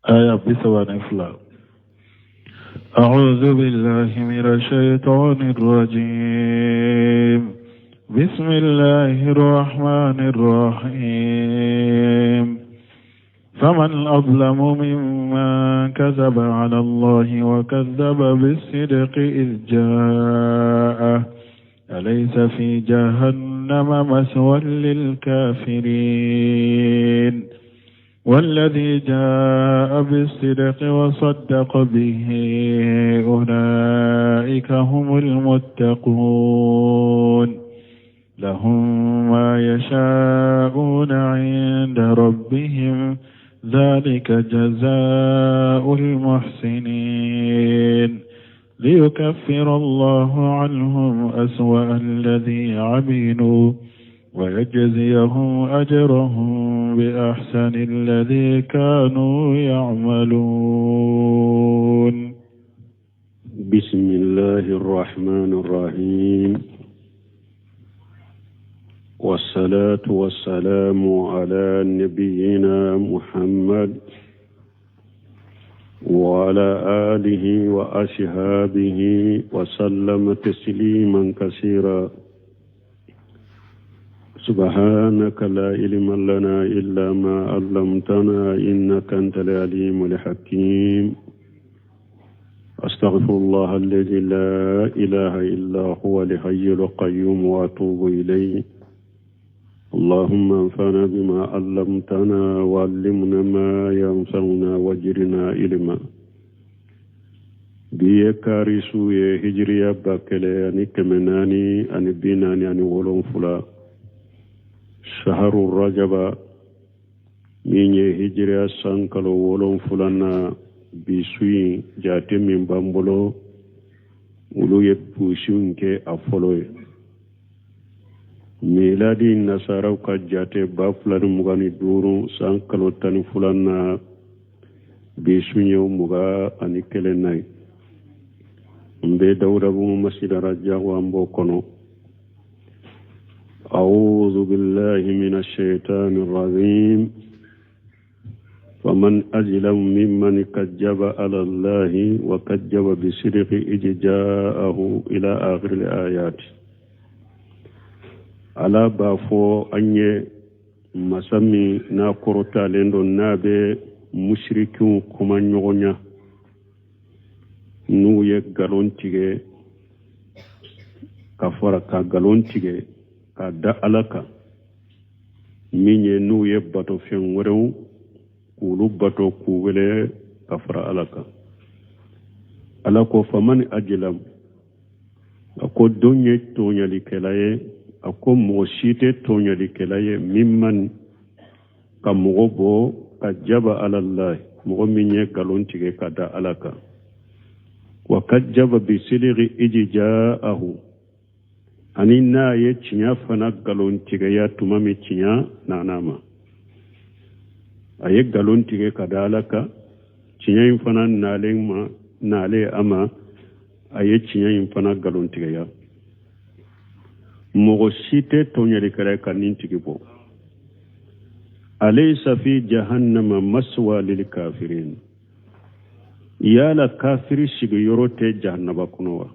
Aya 32. أعوذ بالله من الشيطان الرجيم. بسم الله الرحمن الرحيم. فمن أظلم ممن كذب على الله وكذب بالصدق إذ جاءه، أليس في جهنم مثوى للكافرين؟ والذي جاء بالصدق وصدق به أولئك هم المتقون، لهم ما يشاءون عند ربهم، ذلك جزاء المحسنين. ليكفر الله عنهم أسوأ الذي عملوا ويجزيهم أجرهم بأحسن الذي كانوا يعملون. بسم الله الرحمن الرحيم، والصلاة والسلام على نبينا محمد وعلى آله وأصحابه وسلم تسليما كثيرا. سبحانك لا علم لنا إلا ما علمتنا إنك أنت العليم الحكيم. أستغفر الله الذي لا إله إلا هو الحي القيوم وأتوب إليه. اللهم انفعنا بما علمتنا وعلمنا ما ينفعنا وزدنا علما. Bi ye kari su ye, hijiriya 1447, saharu rajaba, min ye hijiriya san kalo wolonfila. Bi su in, jate min b'an bolo, olu ye buusi in kɛ a fɔlɔ ye. Miladi nasaraw ka jate, 2025 san kalo 12 na, bi su ye 21 na ye. N bɛ Dawudabugu Masjid Rajago, an b'o kɔnɔ. أعوذ بالله من الشيطان الرجيم. فمن أظلم ممن كذب على الله وكذب بالصدق إذ جاءه، إلى آخر الآيات. Ala b'a fɔ an ye, masa min n'a kɔrɔtalen don, n'a bɛ musirikiw kuma ɲɔgɔnya n'u ye nkalon tigɛ ka fara ka nkalon tigɛ ka da Ala kan, min ye n'u ye batofɛn wɛrɛw k'olu bato, k'u wele ka fara Ala kan. Ala ko: faman ajilam, a ko don ye tɔɲalikɛla ye, a ko mɔgɔ si tɛ tɔɲalikɛla ye, mimman, ka mɔgɔ bɔ, kajaba alallahi, mɔgɔ min ye nkalon tigɛ ka da Ala kan, wa kajaba bisidiki iji jaahu, ani n'a ye tiɲɛ fana nkalon tigɛya tuma min tiɲɛ nana ma. A ye nkalon tigɛ ka da Ala kan, tiɲɛ in fana nalen ma, nalen a ma, a ye tiɲɛ in fana nkalon tigɛya. Mɔgɔ si tɛ tɔɲɛlikɛla ka nin tigi bɔ. Alaysa fi jahannama maswa lil kafirin, yala kafiri sigiyɔrɔ tɛ jahannaba kɔnɔ wa?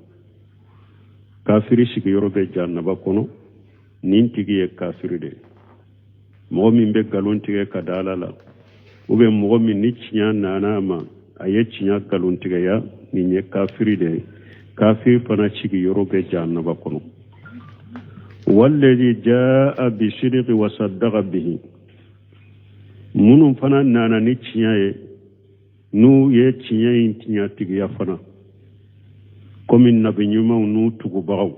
Kafiri sigiyɔrɔ bɛ jahannaba kɔnɔ. Nin tigi ye kafiri de ye, mɔgɔ min bɛ nkalon tigɛ ka da Ala la, ou bien mɔgɔ min ni tiɲɛ nana a ma, a ye tiɲɛ nkalon tigɛya, nin ye kafiri de ye. Kafiri fana sigiyɔrɔ bɛ jahannaba kɔnɔ. Walladhi jaa bisidqi wa saddaqa bihi, minnu fana nana ni tiɲɛ ye, n'u ye tiɲɛ in tiɲɛtigiya fana, komi nabi ɲumanw n'u tugubagaw,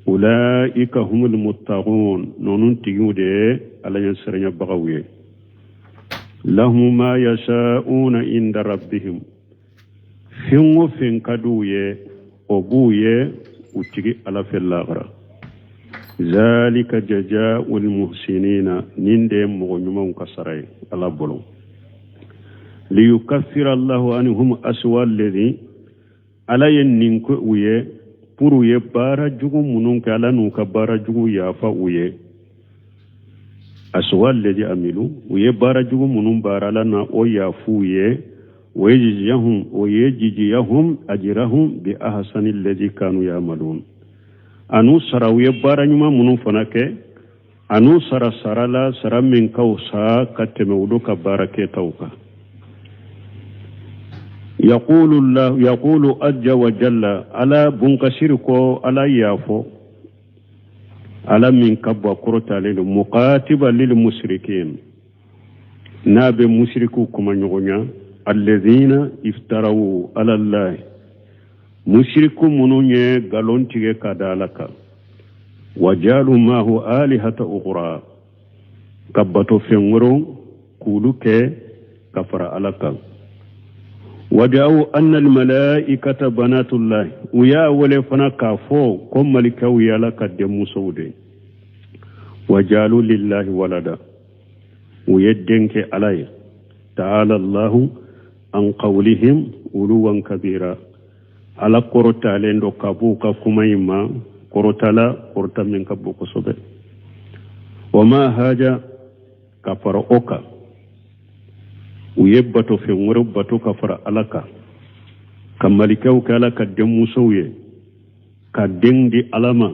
ulaika humul muttaqun, ninnu tigiw de ye Ala ɲɛsiranyabagaw ye. Lahum ma yasha'una inda rabbihim, fɛn o fɛn ka d'u ye, o b'u ye u tigi Ala fɛ lahara. Zalika jazaa'ul muhsinina, nin de ye mɔgɔ ɲumanw ka sara ye Ala bolo. Liyukaffira Allahu anhum aswa alladhi, Ala ye nin kɛ u ye pour u ye baara jugu minnu kɛ, Ala n'u ka baara jugu yafa u ye. Aswa alladhi amilu, u ye baara jugu minnu baara, Ala na o yafu ye. Wa yajziyahum, wa yajziyahum ajrahum bi ahsani alladhi kanu ya'malun. An'u sara u ye baara ɲuman minnu fana kɛ, an'u sara sara la, sara min ka wusa ka tɛmɛ olu ka baara kɛtaw kan. Yaqulu Allah, yaqulu azza wa jalla, Ala bunkasiri ko, Ala y'a fɔ, Ala min ka bon, a kɔrɔtalen don, muqatiba lil musrikin, n'a bɛ musirikiw kuma ɲɔgɔnya, alladhina iftaraw ala Allah, musiriku minnu ye nkalon tigɛ ka da Ala kan, wajalu mahu alihata ukhra, ka bato fɛn wɛrɛw k'olu kɛ ka fara Ala kan. Wada'u anna almalaikata banatullahi, u y'a wele fana k'a fɔ ko malikaw ye Ala ka denmusow de. Wajalu lillahi walada, u ye den kɛ Ala ye. Ta'ala Allahu an qawlihim uluwan kabira, Ala kɔrɔtalen don ka b'u ka kuma in ma, kɔrɔtala kɔrɔta min ka bon kosɛbɛ. Wa ma haja, ka fara o kan, u ye bato fɛn wɛrɛ bato ka fara Ala kan, ka malikaw kɛ Ala ka denmusow ye, ka den di Ala ma.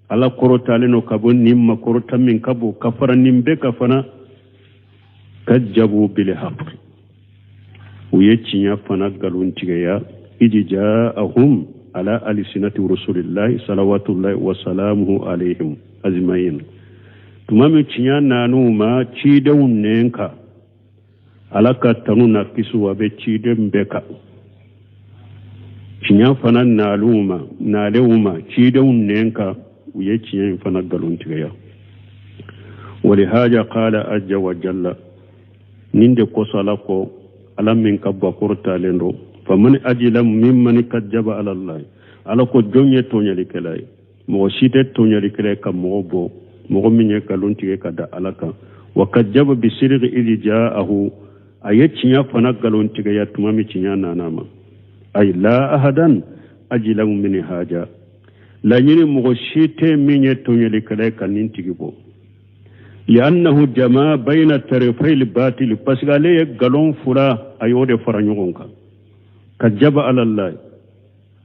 Ala kɔrɔtalen don ka bɔ nin ma, kɔrɔta min ka bon. Ka fara nin bɛɛ kan fana, kajjabu bil haqq, u ye tiɲɛ fana nkalon tigɛya, idi jaahum ala alisinati rasulillahi salawatullahi wasalamuhu alayhim azmain. Tuma min tiɲɛ nan'u ma cidenw nɛn kan, Ala ka tanu na kisiw a bɛ ciden bɛɛ kan. Tiɲɛ fana nal'u ma, nalenw ma cidenw nɛn kan, u ye tiɲɛ in fana nkalon tigɛya. Walihaja qala azza wa jalla, nin de kosɔn Ala ko, Ala min ka bon, kɔrɔtalen don, faman ajlamu mimman kajjaba ala Allah. Ala ko jɔn ye tɔɲɔlikɛla ye? Mɔgɔ si tɛ tɔɲɔlikɛla ye ka mɔgɔ bɔ, mɔgɔ min ye nkalon tigɛ ka da Ala kan. Wa kajjaba bisiriki idi jaahu, a ye tiɲɛ fana nkalon tigɛya tuma min tiɲɛ nana ma. Ay la ahadan ajlamu min haja, laɲini mɔgɔ si tɛ min ye tɔɲɔlikɛla ye ka nin tigi bɔ. Li'annahu jama bayna tarifayil batil, parce que ale ye nkalon fura, a y'o de fara ɲɔgɔn kan. Kajjaba ala Allah,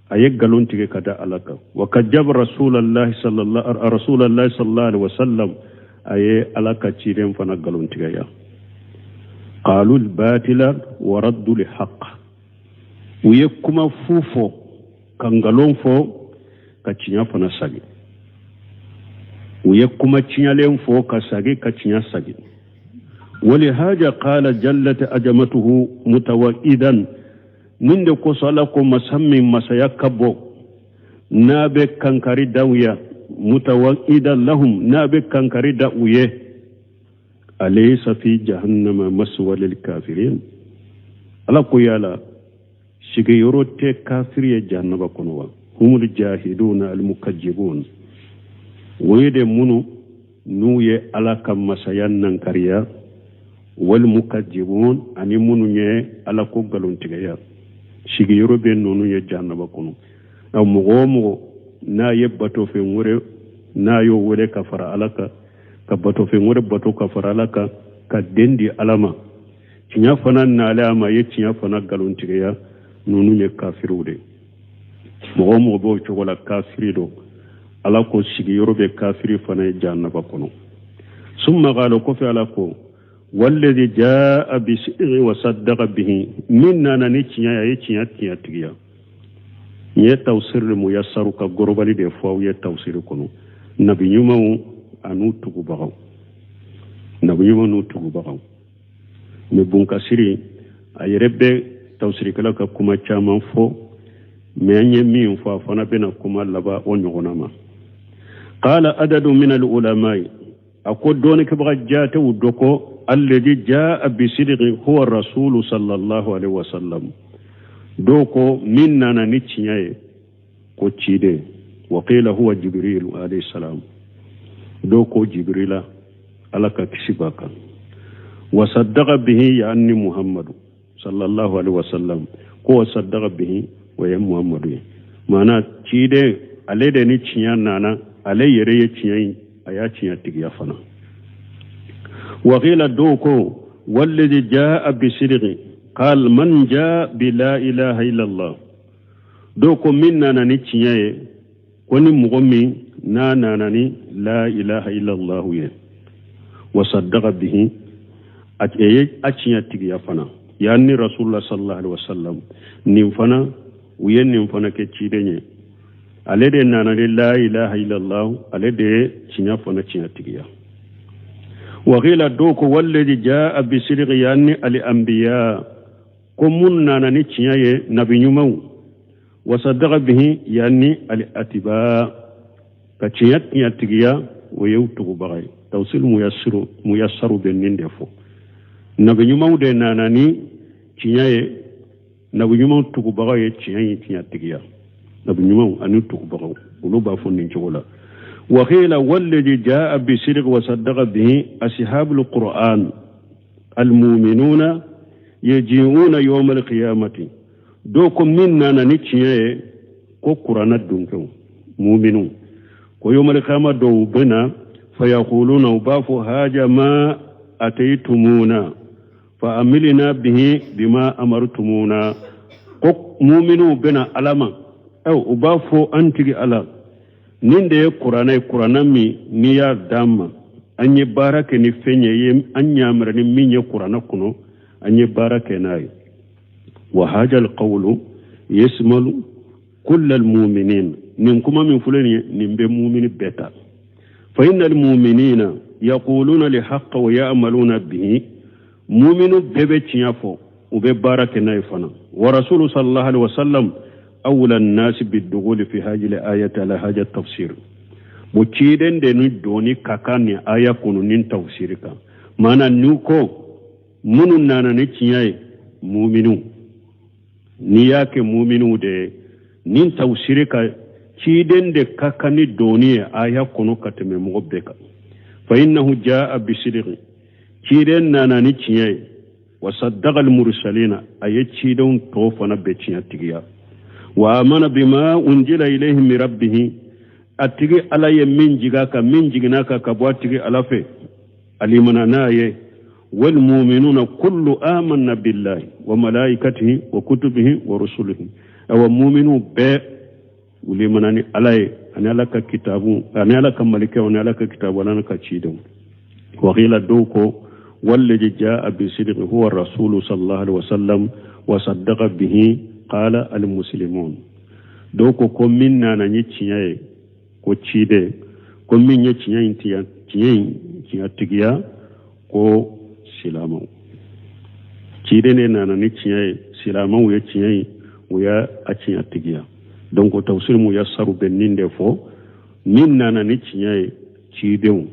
a ye nkalon tigɛ ka da Ala kan. Wa kajjaba rasulallahi sallallahu alaihi wasallam, a ye Ala ka ciden fana nkalon tigɛya. Qalu batila wa raddu li haqq, u ye kuma fu fɔ, ka nkalon fɔ, ka tiɲɛ fana sagi. U ye kuma tiɲɛlen fɔ ka sagi, ka tiɲɛ sagi. Walihaja qala jallat ajamatuhu mutawaidan, nin de kosɔn Ala ko, masa min masaya ka bon, n'a bɛ kankari da u ye, mutawaidan lahum, n'a bɛ kankari da u ye, alaysa fi jahannama maswa lil kafirin. Ala ko yala sigiyɔrɔ tɛ kafiri ye jahannaba kɔnɔ wa? Humul jahiduna almukajjibun, o ye de minnu n'u ye Ala ka masaya nankariya, wal mukajjibun, ani minnu ye Ala ko nkalontigɛya, sigiyɔrɔ bɛ ninnu ye jahannaba kɔnɔ. Nka mɔgɔ o mɔgɔ n'a ye batofɛn wɛrɛ, n'a y'o wele ka fara Ala kan, ka batofɛn wɛrɛ bato ka fara Ala kan, ka den di Ala ma, tiɲɛ fana nalen a ma, a ye tiɲɛ fana nkalontigɛya, ninnu ye kafiriw de. Mɔgɔ o mɔgɔ b'o cogo la, kafiri don. Ala ko sigiyɔrɔ bɛ kafiri fana ye jahannaba kɔnɔ. Summa qala, kɔfɛ Ala ko, walladhi jaa bisidqi wa saddaqa bihi, min nana ni tiɲɛ ye, a ye tiɲɛ tiɲɛ tigiya. N ye tawsiri muyassaru ka gorobali de fɔ aw ye tawsiri kɔnɔ, nabi ɲumanw an'u tugubagaw, nabi ɲumanw n'u tugubagaw. Mɛ bunkasiri a yɛrɛ bɛ tawsirikɛlaw ka kuma caman fɔ, mɛ an ye min fɔ, a fana bɛna kuma laban o ɲɔgɔnna ma. Qala adadu min al ulamai, a ko dɔɔnikɛbaga jatew dɔ ko, alladhi jaa bisidqi huwa rasulu sallallahu alaihi wasallam. Dɔw ko min nana ni tiɲɛ ye, ko ciden. Wa qila huwa jibril alayhi salam, dɔw ko Jibrila, Ala ka kisi b'a kan. Wa saddaqa bihi yaani Muhammadu sallallahu alaihi wasallam, ko wa saddaqa bihi, o ye Muhammadu ye. Maana ciden ale de ni tiɲɛ nana, ale yɛrɛ ye tiɲɛ in, a y'a tiɲɛ tigiya fana. Wa qila, dɔw ko والذي جاء بالصدق قال من جاء بلا إله إلا الله. Dɔw ko min nana ni tiɲɛ ye, ko ni mɔgɔ min n'a nana ni لا إله إلا الله ye, وصدق به, a ye a tiɲɛ tigiya fana, يعني رسول الله صلى الله عليه وسلم. Nin fana, u ye nin fana kɛ ciden ye. Ale de nana ni لا إله إلا الله, ale de ye tiɲɛ fana tiɲɛ tigiya. وقيل, dɔw ko والذي جاء بالصدق يعني الأنبياء, ko mun nana ni tiɲɛ ye, nabi ɲumanw. وصدق به يعني الأتباع, ka tiɲɛ tiɲɛ tigiya, o ye u tugubaga ye. Tawsil muyasiru muyasaru bɛ nin de fɔ: nabi ɲumanw de nana ni tiɲɛ ye, nabi ɲumanw tugubagaw ye tiɲɛ ye tiɲɛ tigiya. Nabi ɲumanw ani tugubagaw, olu b'a fɔ nin cogo la. وقيل والذي جاء بالصدق وصدق به أصحاب القرآن المؤمنون يجيئون يوم القيامة. Dɔw ko min nana ni tiɲɛ ye, ko kuranna dunkew muminu, ko يوم القيامة dɔw bɛ na, فيقولون, u b'a fɔ هذا ما أتيتمونا فعملنا به بما أمرتمونا. Ko muminu bɛna Ala ma, u b'a fɔ an tigi Ala, nin de ye kuranɛ ye, kuranɛ min n'i y'a d'an ma, an ye baara kɛ ni fɛn ye, an yamara ni min ye kuranɛ kɔnɔ, an ye baara kɛ n'a ye. وهذا القول يشمل كل المؤمنين. Nin kuma min filɛ nin ye, nin bɛ mumini bɛɛ ta. فإن المؤمنين يقولون الحق ويعملون به. Muminu bɛɛ bɛ tiɲɛ fɔ, u bɛ baara kɛ n'a ye fana. ورسول صلى الله عليه وسلم أولى الناس بالدخول في هذه الآية على هذا التفسير. Bo ciden de ni doni ka kan ni aya kɔnɔ ni tafsiri kan. Maana n'u ko minnu nana ni tiɲɛ ye, muminu, n'i y'a kɛ muminu de ye nin tafsiri ka, ciden de ka kan ni doni ye aya kɔnɔ ka tɛmɛ mɔgɔ bɛɛ kan. فإنه جاء بالصدق, ciden nana ni tiɲɛ ye. وصدق المرسلين, a ye cidenw tɔ fana bɛɛ tiɲɛ tigiya. وآمن بما أنزل إليه من ربه, a tigi Ala ye min jiga ka min jiginna ka ka bɔ a tigi Ala fɛ, alimana n'a ye. والمؤمنون كل آمن بالله وملائكته وكتبه ورسله. Awa, muminu bɛɛ u limana ni Ala ye, ani Ala ka kitabu, ani Ala ka malikɛw, ani Ala ka kitabu, ani Ala ka cidenw. وقيل, dɔw ko والذي جاء بالصدق هو الرسول صلى الله عليه وسلم وصدق به قال المسلمون. Dɔw ko ko min nana ni tiɲɛ ye, ko ciden, ko min ye tiɲɛ in tiɲɛ tiɲɛ in tiɲɛ tigiya, ko silamɛw. Ciden de nana ni tiɲɛ ye, silamɛw ye tiɲɛ ye, u y'a a tiɲɛ tigiya. Donc tafsir muyasaru bɛ nin de fɔ: min nana ni tiɲɛ ye, cidenw,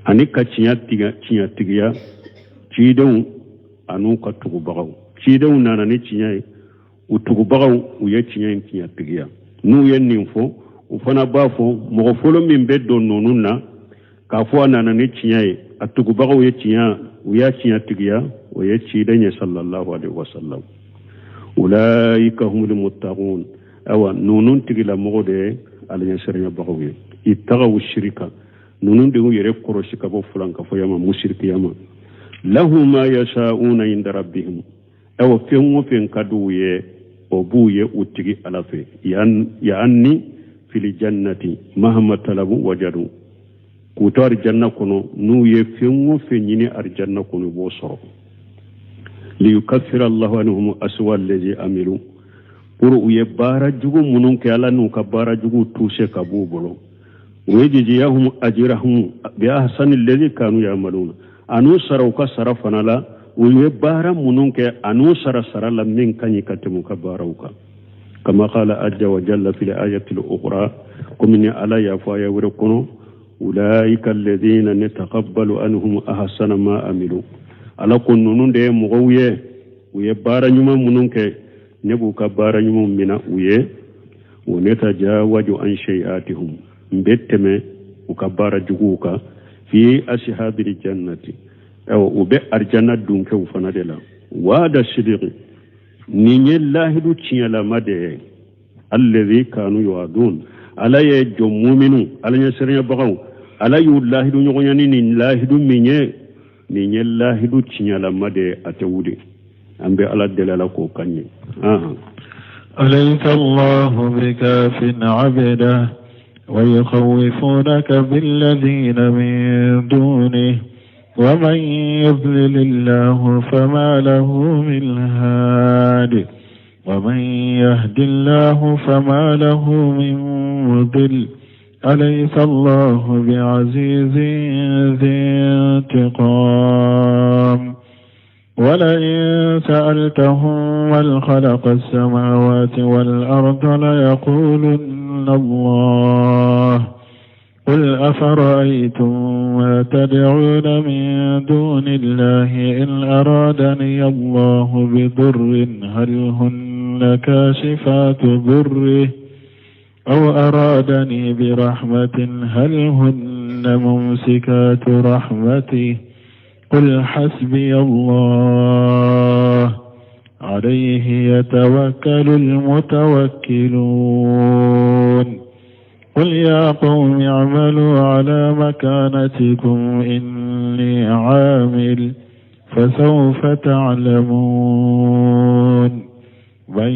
ani ka tiɲɛ tiga tiɲɛ tigiya, cidenw an'u ka tugubagaw. Cidenw nana ni tiɲɛ ye, u tugubagaw, u ye tiɲɛ in tiɲɛ tigiya. N'u ye nin fɔ, u fana b'a fɔ mɔgɔ fɔlɔ min bɛ don ninnu na k'a fɔ a nana ni tiɲɛ ye, a tugubagaw ye tiɲɛ, u y'a tiɲɛ tigiya, o ye ciden ye صلى الله عليه وسلم. أولئك هم المتقون. Awa, ninnu tigilamɔgɔ de ye alaɲɛsiranyabagaw ye. اتقوا الشرك, ninnu de y'u yɛrɛ kɔrɔsi ka bɔ fulankafɔya ma, musirikiya ma. لهم ما يشاءون عند ربهم. Awa, fɛn o fɛn ka d'u ye, o b'u ye u tigi Ala fɛ. يعني في الجنة مهما طلبوا وجدوا. K'u to arijanna kɔnɔ, n'u ye fɛn o fɛn ɲini arijanna kɔnɔ, u b'o sɔrɔ. ليكفر الله عنهم أسوأ الذي عملوا, pour u ye baara jugu minnu kɛ, Ala n'u ka baara jugu tuuse ka b'u bolo. ويجزيهم أجرهم بأحسن الذي كانوا يعملون, an'u sara u ka sara fana la, u ye baara minnu kɛ, an'u sara sara la min ka ɲi ka tɛmɛ u ka baaraw kan. كما قال عز وجل في الآية الأخرى, komi ni Ala y'a fɔ aya wɛrɛ kɔnɔ: أولئك الذين نتقبل عنهم أحسن ما عملوا. Ala ko ninnu de ye mɔgɔw ye, u ye baara ɲuman minnu kɛ, ne b'u ka baara ɲumanw mina u ye. ونتجاوز عن سيئاتهم, n bɛ tɛmɛ u ka baara juguw kan. في أصحاب الجنة, awa, u bɛ arijanna dunkɛw fana de la. وعد الصدق, nin ye lahidu tiɲɛlama de ye. الذي كانوا يوعدون, Ala ye jɔn muminu, Ala ɲɛsiranyabagaw, Ala y'u lahidu ɲɔgɔnya ni nin lahidu min ye, nin ye lahidu tiɲɛlama de ye, a tɛ wuli. An bɛ Ala deli, Ala k'o kan ye. أليس الله بكاف عبده ويخوفونك بالذين من دونه ومن يضلل الله فما له من هاد ومن يهد الله فما له من مضل أليس الله بعزيز ذي انتقام. ولئن سألتهم من خلق السماوات والأرض ليقولن الله قل أفرأيتم ما تدعون من دون الله إن أرادني الله بضر هل هن كاشفات ضره أو أرادني برحمة هل هن ممسكات رحمته قل حسبي الله عليه يتوكل المتوكلون. قل يا قوم اعملوا على مكانتكم إني عامل فسوف تعلمون. من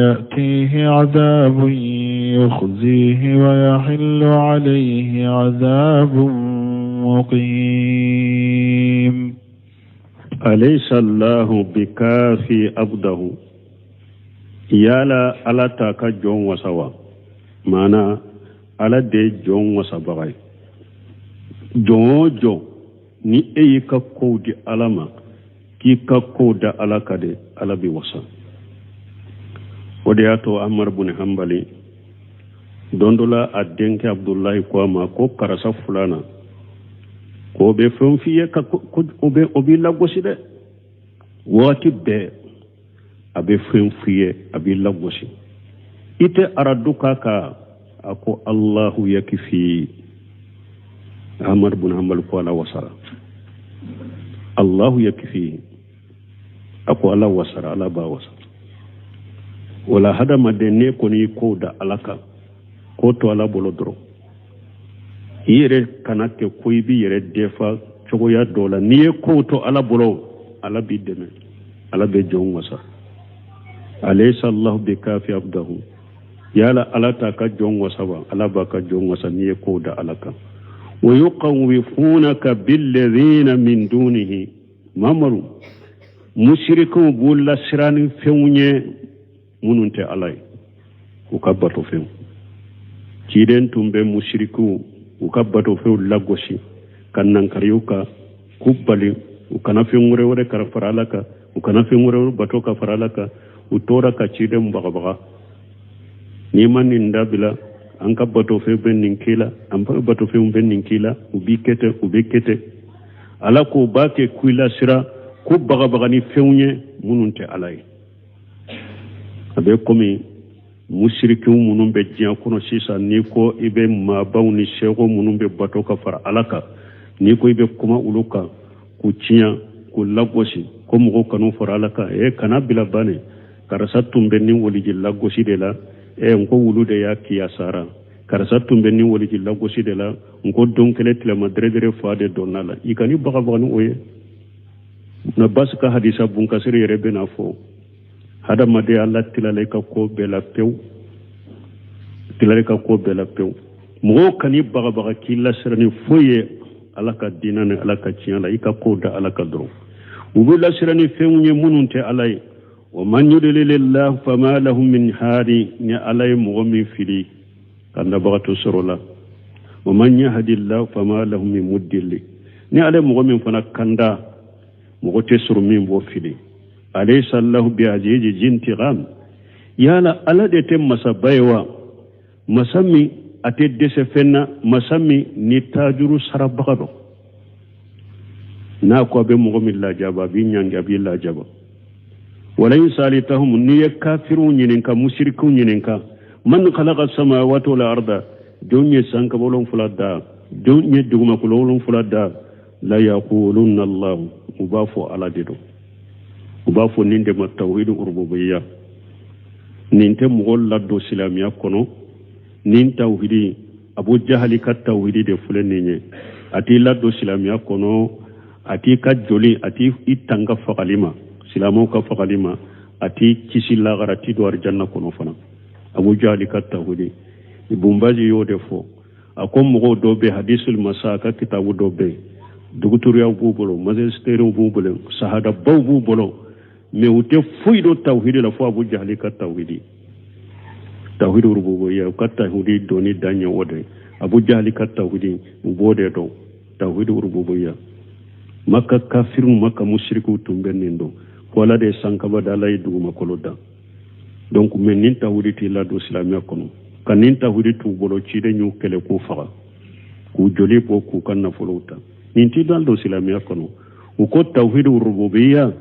يأتيه عذاب يخزيه ويحل عليه عذاب مقيم. أليس الله بكافي عبده yala Ala t'a ka jɔn wasa wa? Maana Ala de ye jɔn wasabaga ye. Jɔn o jɔn, ni e y'i ka kow di Ala ma, k'i ka kow da Ala kan de, Ala b'i wasa. O de y'a to Amar bun Hanbali, don dɔ la, a denkɛ Abudulayi ko a ma ko karisa fulana k'o bɛ fɛn f'i ye ka o bɛ o b'i lagosi dɛ. Waati bɛɛ a bɛ fɛn f'i ye, a b'i lagosi, i tɛ aradu k'a kan. A ko Allahu yakifi. Ahmad bun Hanbali ko Ala wasara. Allahu yakifi, a ko Ala wasara, Ala b'a wasa. Wala hadamaden, ne kɔni y'i kow da Ala kan, k'o to Ala bolo dɔrɔn, i yɛrɛ kana kɛ ko i b'i yɛrɛ defa cogoya dɔ la. N'i ye kow to Ala bolo, Ala b'i dɛmɛ, Ala bɛ jɔn wasa. Alaysa Allahu bikafi abdahu yala Ala t'a ka jɔn wasa wa? Ala b'a ka jɔn wasa n'i ye kow da Ala kan. Wa yuqawwifunaka billadhina min dunihi. Mamadu, musirikiw b'u lasiran ni fɛnw ye minnu tɛ Ala ye, u ka batofɛnw. Ciden tun bɛ musirikiw u ka batofɛnw lagosi ka nankari u kan, k'u bali u kana fɛn wɛrɛ wɛrɛ ka fara Ala kan, u kana fɛn wɛrɛ wɛrɛ bato ka fara Ala kan. U tora ka ciden bagabaga: n'i ma nin dabila, an ka batofɛnw bɛ nin k'i la, an ka batofɛnw bɛ nin k'i la, u b'i kɛ ten, u b'i kɛ ten. Ala k'o b'a kɛ k'i lasira ko bagabaga ni fɛnw ye minnu tɛ Ala ye. A bɛ komi musirikiw minnu bɛ diɲɛ kɔnɔ sisan, n'i ko i bɛ maabaw ni seko minnu bɛ bato ka fara Ala kan, n'i ko i bɛ kuma olu kan k'u tiɲɛ, k'u lagosi, ko mɔgɔw kan'u fara Ala kan, e kana bila banni. Karisa tun bɛ nin waliji lagosi de la, e n ko wulu de y'a kiya sara. Karisa tun bɛ nin waliji lagosi de la, n ko don kelen tilema dɛrɛdɛrɛ fa de donna la. I kan'i bagabaga ni o ye. Na basi ka hadisa bunkasiri yɛrɛ bɛna fɔ hadamaden, Ala tilala i ka ko bɛɛ la pewu, tilala i ka ko bɛɛ la pewu. Mɔgɔw kan'i bagabaga k'i lasiran ni foyi ye Ala ka diinɛ ni Ala ka tiɲɛ la. I ka kow da Ala kan dɔrɔn. U bɛ lasiran ni fɛnw ye minnu tɛ Ala ye. Wa man yudlilillahu fama lahu min hadi. Ni Ala ye mɔgɔ min fili, kandabagatɔ sɔrɔ la. Wa man yahdillahu fama lahu min mudilli. Ni Ala ye mɔgɔ min fana kanda, mɔgɔ tɛ sɔrɔ min b'o fili. Alaysa Allahu bi azizi zintiqam. Yala Ala de tɛ masaba ye wa? Masa min a tɛ dɛsɛ fɛn na, masa min ni tajuru sarabaga dɔ, n'a ko a bɛ mɔgɔ min lajaba, a b'i ɲangi, a b'i lajaba. Wala in salitahum, n'i ye kafiriw ɲininka, musirikiw ɲininka, man khalaqa samawati wal arda, jɔn ye sankaba wolonfila da, jɔn ye dugumakolo wolonfila da, la yaqulunna Allah, u b'a fɔ Ala de don. U b'a fɔ nin de ma tawhid rububiyya. Nin tɛ mɔgɔ ladon silamɛya kɔnɔ. Nin tawhidi Abu Jahali ka tawhidi de filɛ nin ye. A t'i ladon silamɛya kɔnɔ, a t'i ka joli, a t'i tanga fagali ma, silamɛw ka fagali ma, a t'i kisi lagara, a t'i don arijanna kɔnɔ fana. Abu Jahali ka tawhidi, Ibn Bazi y'o de fɔ. A ko mɔgɔw dɔw bɛ hadisul masa, a ka kitabu dɔw bɛ yen, duguturiyaw b'u bolo, majisteriw b'u bolo, sahadabaw b'u bolo, mais u tɛ foyi dɔn tawhidi la fo Abu Jahali ka tawhidi. Tawhidi rububiyya, u ka tawhidi dɔnni dan ye o de ye. Abu Jahali ka tawhidi, u b'o de dɔn, tawhidi rububiyya. Maka kafiriw, Maka musirikiw tun bɛ nin dɔn ko Ala de ye sankaba da, Ala ye dugumakolo da. Donc mais nin tawhidi t'i ladon silamɛya kɔnɔ. Ka nin tawhidi t'u bolo, ciden y'u kɛlɛ k'u faga, k'u joli bɔ, k'u ka nafolow ta. Nin t'i ladon silamɛya kɔnɔ. U ko tawhidi rububiyya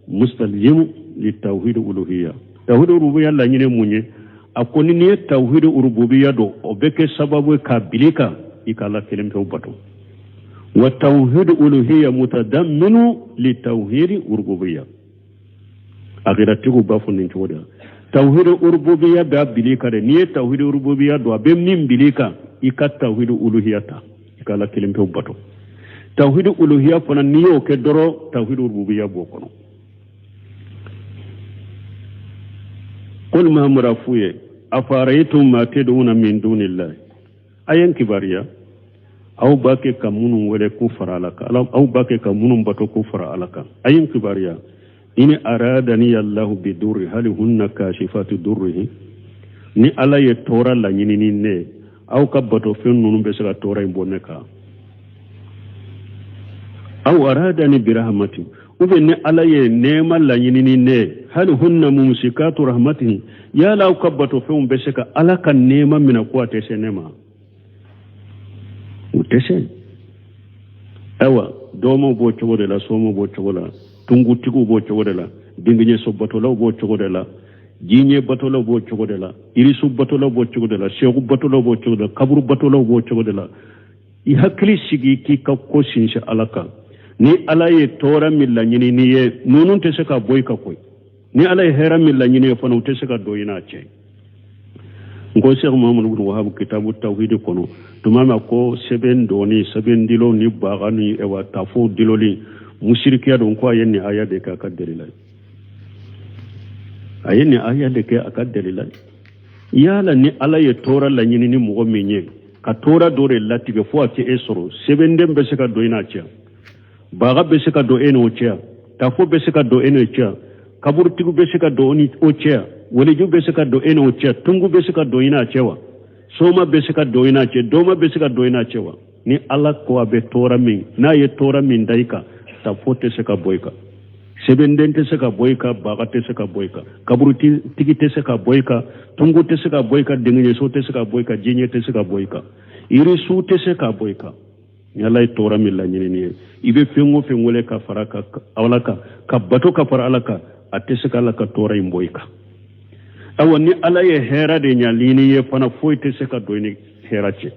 mustalzimu li tawhidi uluhiyya. Tawhidi rububiyya laɲini mun ye? A ko ni n'i ye tawhidi rububiyya dɔn, o bɛ kɛ sababu ye k'a bila i kan i ka Ala kelen pewu bato. Wa tawhidi uluhiyya mutadamminu li tawhidi rububiyya. Akiratigiw b'a fɔ nin cogo de la. Tawhidi rububiyya b'a bila i kan dɛ. N'i ye tawhidi rububiyya dɔn, a bɛ min bila i kan, i ka tawhidi uluhiyya ta, i ka Ala kelen pewu bato. Tawhidi uluhiyya fana, n'i y'o kɛ dɔrɔn, tawhidi rububiyya b'o kɔnɔ. Qul Mahamadu, a f'u ye, afara'aytum ma tad'una min dunillahi, a ye n kibaruya aw b'a kɛ ka minnu wele k'u fara Ala kan, aw b'a kɛ ka minnu bato k'u fara Ala kan, a ye n kibaruya, in aradani Allahu bidurri hal hunna kashifatu durrihi, ni Ala ye tɔɔrɔ laɲini ni ne ye, aw ka batofɛn ninnu bɛ se ka tɔɔrɔ in bɔ ne kan? Aw aradani birahmati, ou bien ni Ala ye nɛɛma laɲini ni ne ye, hal hunna mumsikatu rahmatihi, yala aw ka batofɛnw bɛ se ka Ala ka nɛɛma minɛ ko a tɛ se ne ma? U tɛ se. Ayiwa, dɔmaw b'o cogo de la, somaw b'o cogo la, tungutigiw b'o cogo de la, dengeɲɛso batolaw b'o cogo de la, jiɲɛ batolaw b'o cogo de la, irisu batolaw b'o cogo de la, seku batolaw b'o cogo de la, kaburu batolaw b'o cogo de la. I hakili sigi k'i ka ko sinsin Ala kan. Ni Ala ye tɔɔrɔ min laɲini n'i ye, ninnu tɛ se ka bɔ i kan koyi. Ni Ala ye hɛrɛ min laɲini ye fana, u tɛ se ka don i n'a cɛ. N ko Sɛki Muhamadu bin Wahabu kitabu tawhidi kɔnɔ, tuma min ko sɛbɛn dɔɔni, sɛbɛn dilo ni baga ni ɛwa tafo diloli musirikiya don, ko a ye nin aya de kɛ a ka delila ye. A ye nin aya de kɛ a ka delila ye. Yala ni Ala ye tɔɔrɔ laɲini ni mɔgɔ min ye, ka tɔɔrɔ dɔ de latigɛ fo a tɛ e sɔrɔ, sɛbɛnden bɛ se ka don i n'a cɛ, baga bɛ se ka don e n'o cɛ, tafo bɛ se ka don e n'o cɛ, kaburutigiw bɛ se ka don o cɛ, waliju bɛ se ka don e n'o cɛ, tungu bɛ se ka don i n'a cɛ wa, soma bɛ se ka don i n'a cɛ, doma bɛ se ka don i n'a cɛ wa? Ni Ala ko a bɛ tɔɔrɔ min, n'a ye tɔɔrɔ min da i kan, tafo tɛ se ka bɔ i kan, sɛbɛnden tɛ se ka bɔ i kan, baga tɛ se ka bɔ i kan, kaburutigi tɛ se ka bɔ i kan, tungu tɛ se ka bɔ i kan, denkɛɲɛso tɛ se ka bɔ i kan, jiɲɛ tɛ se ka bɔ i kan, yirisu tɛ se ka bɔ i kan. Ni Ala ye tɔɔrɔ min laɲini n'i ye, i bɛ fɛn o fɛn wele ka fara Ala kan, ka bato ka fara Ala kan, a tɛ se ka Ala ka tɔɔrɔ in bɔ i kan. Awa, ni Ala ye hɛrɛ de ɲali n'i ye fana, foyi tɛ se ka don i ni hɛrɛ cɛ.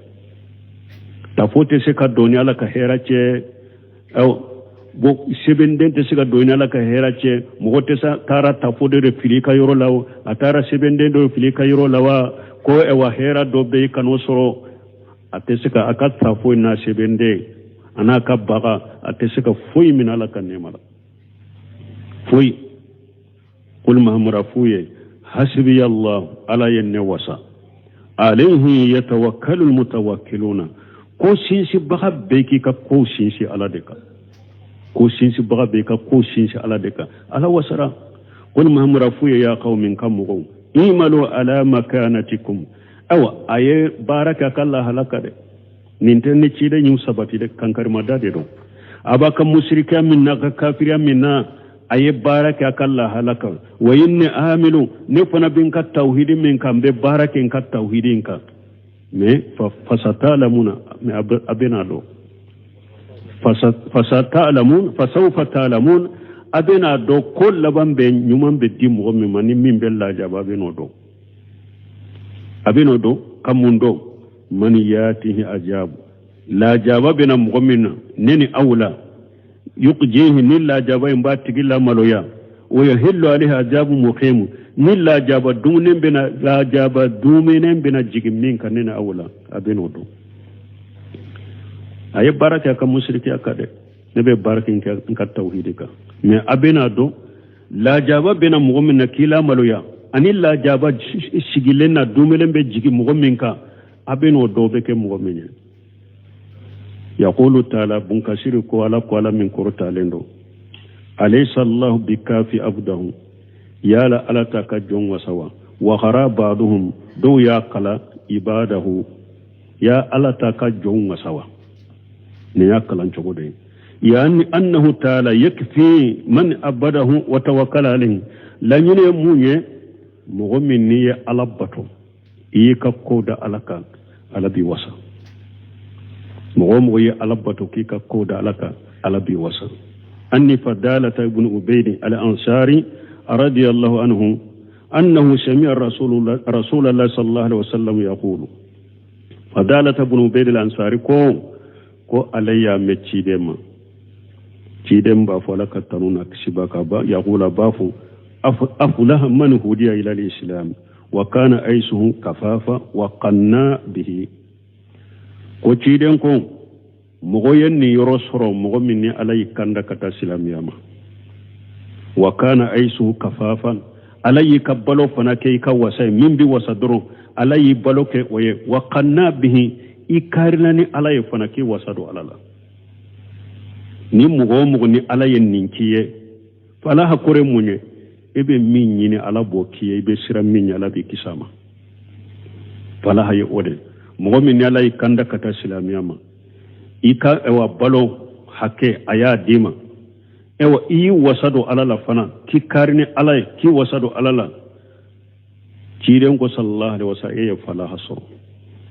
Tafo tɛ se ka don ni Ala ka hɛrɛ cɛ. Awa, bon, sɛbɛnden tɛ se ka don ni Ala ka hɛrɛ cɛ. Mɔgɔ tɛ se taara tafo dɔ de fili i ka yɔrɔ la o, a taara sɛbɛnden dɔ fili i ka yɔrɔ la wa, ko ayiwa hɛrɛ dɔ bɛ yen ka n'o sɔrɔ, a tɛ se ka a ka tafo n'a sɛbɛnden a n'a ka baga, a tɛ se ka foyi minɛ Ala ka nɛɛma la, foyi. Qul Mahamadu, a f'u ye, hasibiya Allah, Ala ye ne wasa, alayhi yatawakkalu almutawakkiluna. Ko sinsinbaga bɛɛ k'i ka ko sinsin Ala de kan, ko sinsinbaga bɛɛ ka ko sinsin Ala de kan, Ala wasara. Qul Mahamadu, a f'u ye, ya qawmi, n ka mɔgɔw, imalu ala makanatikum, ayiwa a ye baara kɛ a ka lahala kan dɛ. Nin tɛ ni ciden y'u sabati dɛ, kankarimada de don. A b'a ka musirikiya min na, a ka kafiriya min na, a ye baara kɛ a ka lahala kan. Wa inni amilu, ne fana bɛ n ka tawhidi min kan, n bɛ baara kɛ n ka tawhidi in kan. Mais fasatalamuna, mais a bɛna dɔn, fasatalamun, fasawfa talamun, a bɛna dɔn ko laban bɛ ɲuman bɛ di mɔgɔ min ma, ni min bɛ lajaba, a bɛn'o dɔn, a bɛn'o dɔn ka mun dɔn? Man yatihi ajabu, lajaba bɛna mɔgɔ min na, ne ni aw la, yuqjihi, ni lajaba in b'a tigi lamaloya, wa yahillu alayhi ajabu muqimu, Ni lajaba dumuni bɛna, lajaba dumuni bɛna jigin min kan ne ni aw la, a bɛn'o dɔn. A ye baara kɛ a ka musirikiya kan dɛ, ne bɛ baara kɛ n ka tawhidi kan. Mais a bɛna dɔn lajaba bɛna mɔgɔ min na k'i lamaloya, ani lajaba sigilen na dumuni bɛ jigin mɔgɔ min kan, a bɛn'o dɔn bɛ kɛ mɔgɔ min ye. Yaqulu taala, Bunkasiri ko Ala ko, Ala min kɔrɔtalen don, alaysa Allahu bikafi abdahu, yala Ala t'a ka jɔn wasa wa? Wa qara ba'duhum, dɔw y'a kala ibadahu, ya Ala t'a ka jɔn wasa wa? Nin y'a kalan cogo de ye. Yani annahu taala yakfi man abadahu wa tawakkala alayhi. Laɲini ye mun ye? Mɔgɔ min n'i ye Ala bato, i y'i ka ko da Ala kan, Ala b'i wasa. Mɔgɔ o mɔgɔ ye Ala bato k'i ka ko da Ala kan, Ala b'i wasa. Anni Fadalata ibn Ubaydi al-Ansari radiyallahu anhu annahu sami'a Rasulallah sallallahu alaihi wasallam yaqulu. Fadalata ibn Ubaydi al-Ansari ko ale y'a mɛn ciden ma, ciden b'a fɔ, Ala ka tanu na kisi b'a kan, ba yaqula, b'a fɔ, aflaha man hudiya ila al-islam wa kana aisuhu kafafa wa qanna bihi. Ko ciden ko mɔgɔ ye nin yɔrɔ sɔrɔ, mɔgɔ min ni Ala y'i kanda ka taa silamɛya ma, wa kana aisuhu kafafan, Ala y'i ka balo fana kɛ i ka wasa ye, min bi wasa dɔrɔn, Ala y'i balo kɛ o ye, wa qanna bihi, i karila ni Ala ye fana k'i wasa don Ala la. Ni mɔgɔ o mɔgɔ ni Ala ye nin k'i ye, falaha kɔrɔ ye mun ye? E bɛ min ɲini, Ala b'o k'i ye. I bɛ siran min ɲɛ, Ala b'i kisi a ma. Falaha ye o de mɔgɔ min ni Ala y'i kanda ka taa silamɛya ma, i ka ɛwa balo hakɛ a y'a d'i ma, ɛwa i y'i wasa don Ala la fana, k'i kari ni Ala ye, k'i wasa don Ala la. Ciden ko sallallahu alaihi wasallam, e ye falaha sɔrɔ.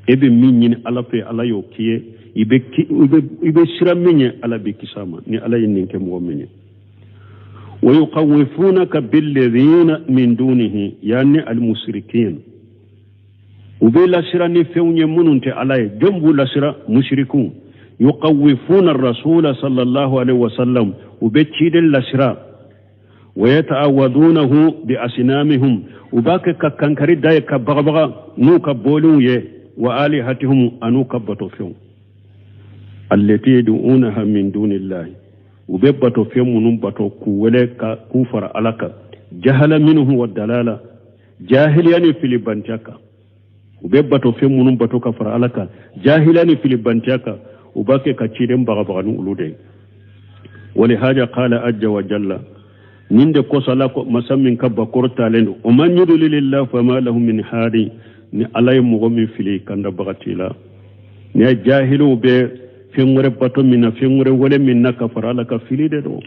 E bɛ min ɲini Ala fɛ, Ala y'o k'i ye. I bɛ siran min ɲɛ, Ala b'i kisi a ma. Ni Ala ye nin kɛ mɔgɔ min ye, wa yuqawwifunaka billadhina min dunihi, yani almusrikin, u bɛ lasira ni fɛnw ye minnu tɛ Ala ye. Jɔn b'u lasira? Musirikiw. Yuqawwifuna rasula sallallahu alaihi wasallam, u bɛ ciden lasira. Wa yata'awadunahu bi asnamihim, u b'a kɛ ka kankari da ye, ka bagabaga n'u ka boliw ye, wa alihatihum, an'u ka batofɛnw, allati yad'unaha min dunillahi, u bɛ batofɛn minnu bato k'u wele ka k'u fara Ala kan, jahala minhu wa dalala, jahiliya ni filibantiya kan. U bɛ batofɛn minnu bato ka fara Ala kan, jahiliya ni filibantiya kan, u b'a kɛ ka ciden bagabaga ni olu de ye. Walihaja qala ajja wa jalla, nin de kosɔn Ala ko, masa min ka bakɔrɔ talen don, o man yudlilillahu fama lahu min hadi, ni Ala ye mɔgɔ min fili, kandabaga t'i la. Ni ye jahiliw bɛ fɛn wɛrɛ bato min na, fɛn wɛrɛ wele min na ka fara Ala ka, fili de don.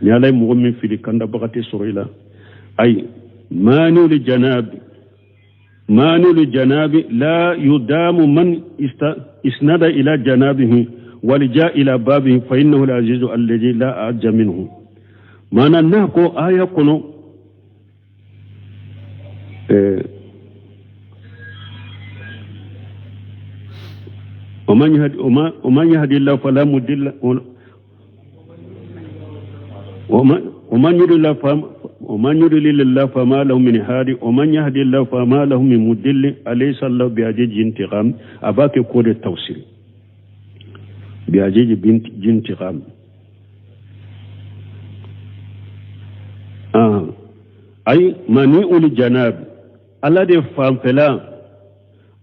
Ni Ala ye mɔgɔ min fili, kandabaga tɛ sɔrɔ i la. Ayi maniul janabi, maniul janabi la yudamu man isnada ila janabihi walija ila babihi fa innahu al-azizu alladhi la a'ajja minhu. Mana n'a ko aya kɔnɔ, ومن يهدي الله فلا مضل ومن يضلل الله فما له من هادي ومن يهدي الله فما له من مضل أليس الله بعزيز انتقام. أباك كود التوسيل بعزيز بنت انتقام. أي منيء الجناب الذي فانفلا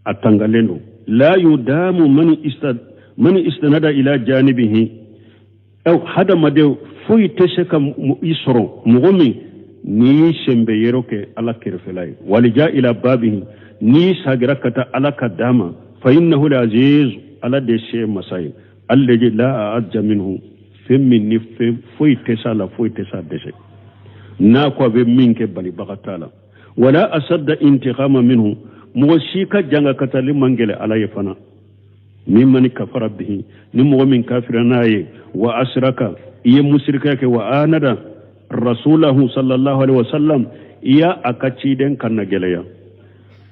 التنغلندو لا يدام من استند إلى جانبه أو هذا ما ديو foyi tɛ se ka i sɔrɔ mɔgɔ min n'i y'i sen bɛ yɔrɔ kɛ Ala kɛrɛfɛla ye, walija ila babihi, n'i sagira ka taa Ala ka d'a ma, fa innahu al-aziz, Ala de se masa ye, alladhi la a'ajja minhu, fɛn min ni fɛn foyi tɛ s'a la, foyi tɛ s'a dɛsɛ, n'a ko a bɛ min kɛ, balibaga t'a la. Wala asadda intiqama minhu, mɔgɔ si ka janga katali man gɛlɛ Ala ye fana. Min mani kafara bihi, ni mɔgɔ min kafira n'a ye, wa asiraka, i ye musirika kɛ, wa anada rasulahu sallallahu alaihi wasallam, i y'a a ka ciden kan na gɛlɛya.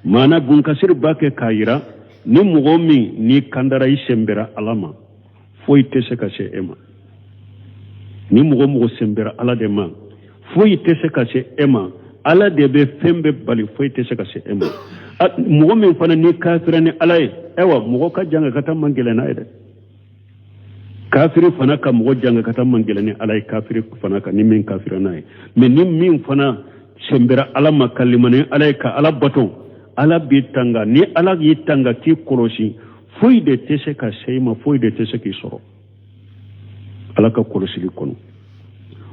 Maana Bunkasiri b'a kɛ k'a yira ni mɔgɔ min n'i kandara, i senbɛra Ala ma, foyi tɛ se ka se e ma. Ni mɔgɔ mɔgɔ senbɛra Ala de ma, foyi tɛ se ka se e ma. Ala de bɛ fɛn bɛɛ bali, foyi tɛ se ka se e ma. Mɔgɔ min fana n'i kafira ni Ala ye, ayiwa, mɔgɔ ka jangakata man gɛlɛn n'a ye dɛ. Kafiri fana ka mɔgɔ jangakata man gɛlɛn ni Ala ye, kafiri fana ka ni min kafira n'a ye. Mais ni min fana sɛnbɛra Ala ma, ka limaniya Ala ye, ka Ala bato, Ala b'i tanga. Ni Ala y'i tanga k'i kɔlɔsi, foyi de tɛ se ka se i ma, foyi de tɛ se k'i sɔrɔ Ala ka kɔlɔsili kɔnɔ.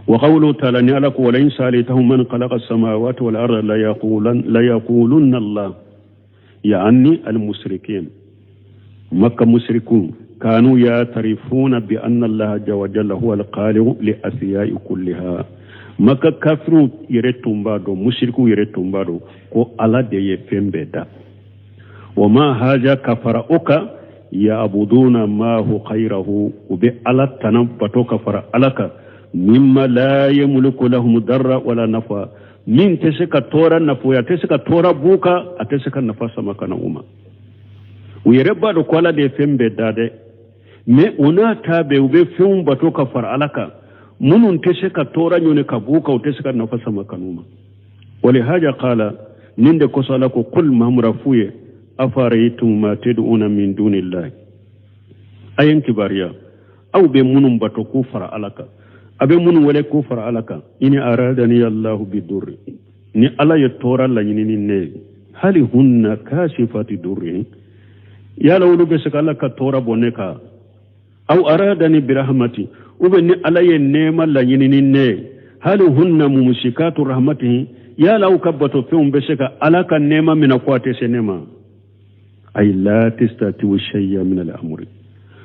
Wa qawluhu ta'ala, ni Ala ko: wala in sa'altahum man khalaqa as-samawati wal arda la yaqulunna Allah, ya'ni al-mushrikin. Makka mushrikun kanu ya'tarifuna bi anna Allah azza wa jalla huwa al-khaliqu li asya'i kulliha. Makka kafiru yɛrɛ tun b'a dɔn, mushriku yɛrɛ tun b'a dɔn ko Ala de ye fɛn bɛɛ da. Wa ma haja, ka fara o kan, ya'buduna ma'ahu ghayrahu, u bɛ Ala tana bato ka fara Ala kan, mimma la yamliku lahum darra wala nafa, min tɛ se ka tɔɔrɔ nafoya, a tɛ se ka tɔɔrɔ b'u kan, a tɛ se ka nafa sama ka na u ma. U yɛrɛ b'a dɔn ko Ala de ye fɛn bɛɛ da dɛ, mais o n'a ta bɛɛ, u bɛ fɛnw bato ka fara Ala kan minnu tɛ se ka tɔɔrɔ ɲɔni ka b'u kan, u tɛ se ka nafa sama ka n'u ma. Walihaja qala, nin de kosɔn Ala ko: qul, Mahamura f'u ye: afara'aytum ma tad'una min dunillahi, a ye n kibaruya, aw bɛ minnu bato k'u fara Ala kan, a bɛ minnu wele k'u fara Ala kan, in aradani Allahu bidurri, ni Ala ye tɔɔrɔ laɲini ni ne ye, hali hunna kasifati durri, yala olu bɛ se ka Ala ka tɔɔrɔ bɔ ne kan? Aw aradani birahmati, ou bien ni Ala ye nɛɛma laɲini ni ne ye, hali hunna mumsikatu rahmatihi, yala aw ka bato fɛnw bɛ se ka Ala ka nɛɛma minɛ ko a tɛ se ne ma? Ay la tastati'u shay'a min al-amri,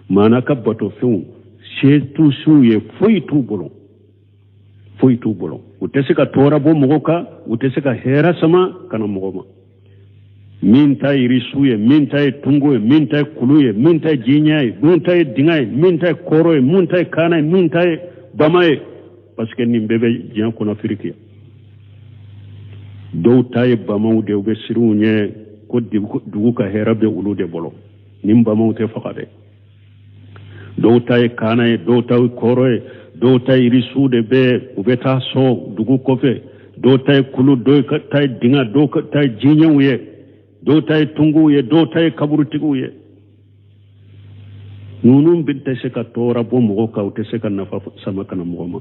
maana ka bato fɛnw se t'u siw ye, foyi t'u bolo, foyi t'u bolo. U tɛ se ka tɔɔrɔ bɔ mɔgɔ kan, u tɛ se ka hɛrɛ sama ka na mɔgɔ ma. Min ta ye yirisu ye, min ta ye tungo ye, min ta ye kulu ye, min ta ye jiɲɛ ye, min ta ye dinga ye, min ta ye kɔrɔ ye, min ta ye kaana ye, min ta ye bama ye, parce que nin bɛɛ bɛ diɲɛ kɔnɔ Afiriki. Dɔw ta ye bamaw de, u bɛ siran u ɲɛ ko dugu ka hɛrɛ bɛ olu de bolo, nin bamaw tɛ faga dɛ. Dɔw ta ye kaana ye, dɔw ta ye kɔrɔ ye, dɔw ta ye yirisu de bɛ, u bɛ taa sɔn dugu kɔfɛ, dɔw ta ye kulu, dɔw ta ye dinga, dɔw ta ye jiɲɛw ye, dɔw ta ye tunguw ye, dɔw ta ye kaburutigiw ye. Ninnu bɛ tɛ se ka tɔɔrɔ bɔ mɔgɔ kan, u tɛ se ka nafa sama ka na mɔgɔ ma.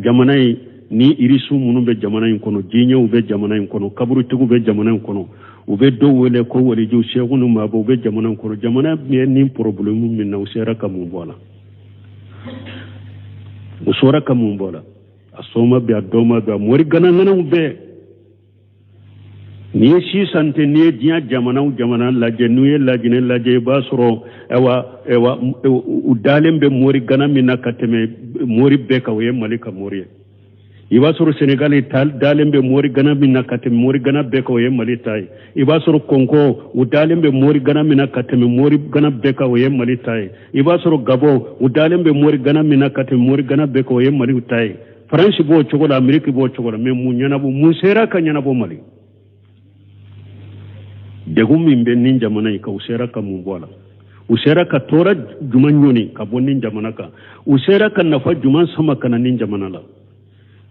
Jamana in ni irisu minnu bɛ jamana in kɔnɔ, jiɲɛw bɛ jamana in kɔnɔ, kaburutigiw bɛ jamana in kɔnɔ, u bɛ dɔw wele ko walijiw, seku ni maabɔ, u bɛ jamana in kɔnɔ. Jamana bɛ nin problème min na, u sera ka mun bɔ a la? U sera ka mun bɔ a la? A soma bɛ, a dɔma bɛ, a mori ganaganaw bɛɛ. N'i ye sisan tɛ, n'i ye diɲɛ jamana o jamana lajɛ, n'u ye Lajinɛ lajɛ, i b'a sɔrɔ ayiwa ayiwa, u dalen bɛ mori gana min na ka tɛmɛ mori bɛɛ kan, o ye Mali ka mori ye. I b'a sɔrɔ Senegali dalen bɛ mori gana min na ka tɛmɛ mori gana bɛɛ kan, o ye Mali ta ye. I b'a sɔrɔ Kɔnkɔ, u dalen bɛ mori gana min na ka tɛmɛ mori gana bɛɛ kan, o ye Mali ta ye. I b'a sɔrɔ Gabɔn, u dalen bɛ mori gana min na ka tɛmɛ mori gana bɛɛ kan, o ye Mali ta ye. Faransi b'o cogo la, Ameriki b'o cogo la. Mais mun ɲɛnabɔ, mun sera ka ɲɛnabɔ Mali? Degun min bɛ nin jamana in kan, u sera ka mun bɔ a la? U sera ka tɔɔrɔ jumɛn ɲɔni ka bɔ nin jamana kan? U sera ka nafa jumɛn sama ka na nin jamana la?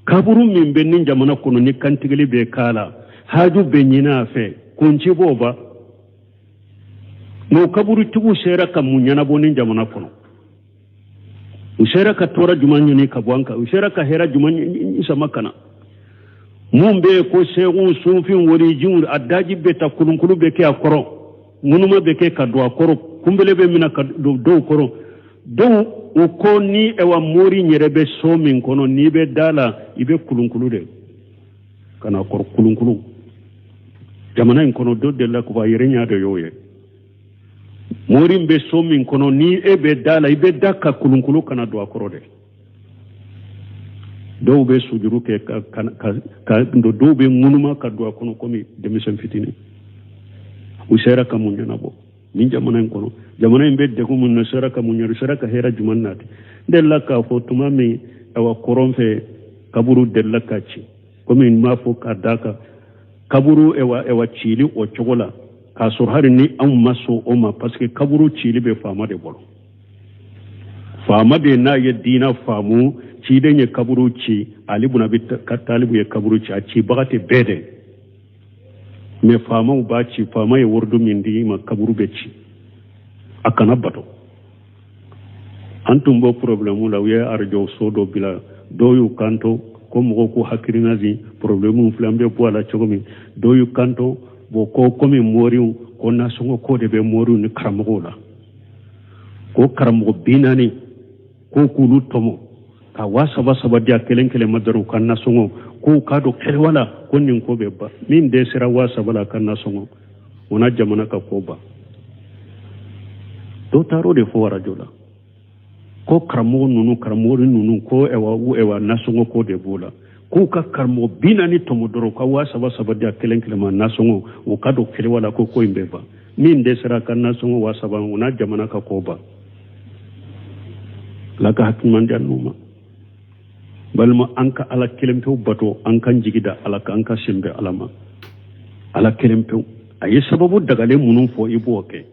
Kaburu min bɛ nin jamana kɔnɔ, ni kantigɛli bɛ k'a la, haju bɛ ɲini a fɛ, kunci b'o ba, n'o kaburutigiw sera ka mun ɲɛnabɔ nin jamana kɔnɔ? U sera ka tɔɔrɔ jumɛn ɲini ka bɔ an kan? U sera ka hɛrɛ jumɛn sama ka na? Mun bɛ yen ko seeku, sunfin, walijiw, a daji bɛ ta, kulunkulu bɛ kɛ a kɔrɔ, ŋunuma bɛ kɛ ka don a kɔrɔ, kunbele bɛ minɛ ka don dɔw kɔrɔ. Dɔw u ko ni ɛwa mori yɛrɛ bɛ so min kɔnɔ, n'i bɛ da la, i bɛ kulunkulu de ka na kɔrɔ, kulunkulu. Jamana in kɔnɔ, dɔ delila k'o fɔ, a yɛrɛ ɲɛ de y'o ye. Mori bɛ so min kɔnɔ, ni e bɛ da la, i bɛ da ka kulunkulu kana don a kɔrɔ dɛ. Dɔw bɛ sujuru kɛ ka don, dɔw bɛ ŋunuma ka don a kɔnɔ komi denmisɛn fitinin. U sera ka mun ɲɛnabɔ nin jamana in kɔnɔ? Jamana in bɛ degun min na, sera ka mun ɲɛnabɔ? Sera ka hɛrɛ jumɛn nati? N delila k'a fɔ tuma min, awa, kɔrɔn fɛ kaburu delila ka ci, komi n b'a fɔ ka d'a kan kaburu ɛwa cili o cogo la, k'a sɔrɔ hali ni anw ma sɔn o ma, parce que kaburu cili bɛ faama de bolo. Faama de n'a ye diina faamu, Ciden ye kaburu ci, Ali bun Abi Talibu ye kaburu ci, a cibaga tɛ bɛɛ dɛ, mais faamaw b'a ci. Faama ye waridu min di i ma, kaburu bɛ ci, a kana bato. An tun b'o problème la, u ye arajo so dɔ bila, dɔw y'u kanto ko mɔgɔw k'u hakili nasi, problème filɛ, an bɛ bɔ a la cogo min. Dɔw y'u kanto bon ko komi moriw ko nasɔngɔ ko de bɛ moriw ni karamɔgɔw la, ko karamɔgɔ 40 ko k'olu tɔmɔ ka 3000 3000 di a kelen kelen ma dɔrɔn u ka nasɔngɔ, k'u k'a don kɛlɛwa la, ko nin ko bɛ ban. Min dɛsɛra 3000 la a ka nasɔngɔ, o na jamana ka ko ban. Dɔw taar'o de fɔ arajo la ko karamɔgɔ ninnu, karamɔgɔ ninnu ko ɛwa u ɛwa nasɔngɔ ko de b'o la, k'u ka karamɔgɔ 40 tɔmɔ dɔrɔn ka 3000 3000 di a kelen kelen ma nasɔngɔ, u ka don kɛlɛwa la, ko ko in bɛ ban. Min dɛsɛra ka nasɔngɔ 3000, o na jamana ka ko ban. Ala ka hakiliman di an ma. Balima, an ka Ala kelen pewu bato, an k'an jigi da Ala kan, an ka sen bɛ Ala ma. Ala kelen pewu a ye sababu dagalen minnu fɔ, i b'o kɛ.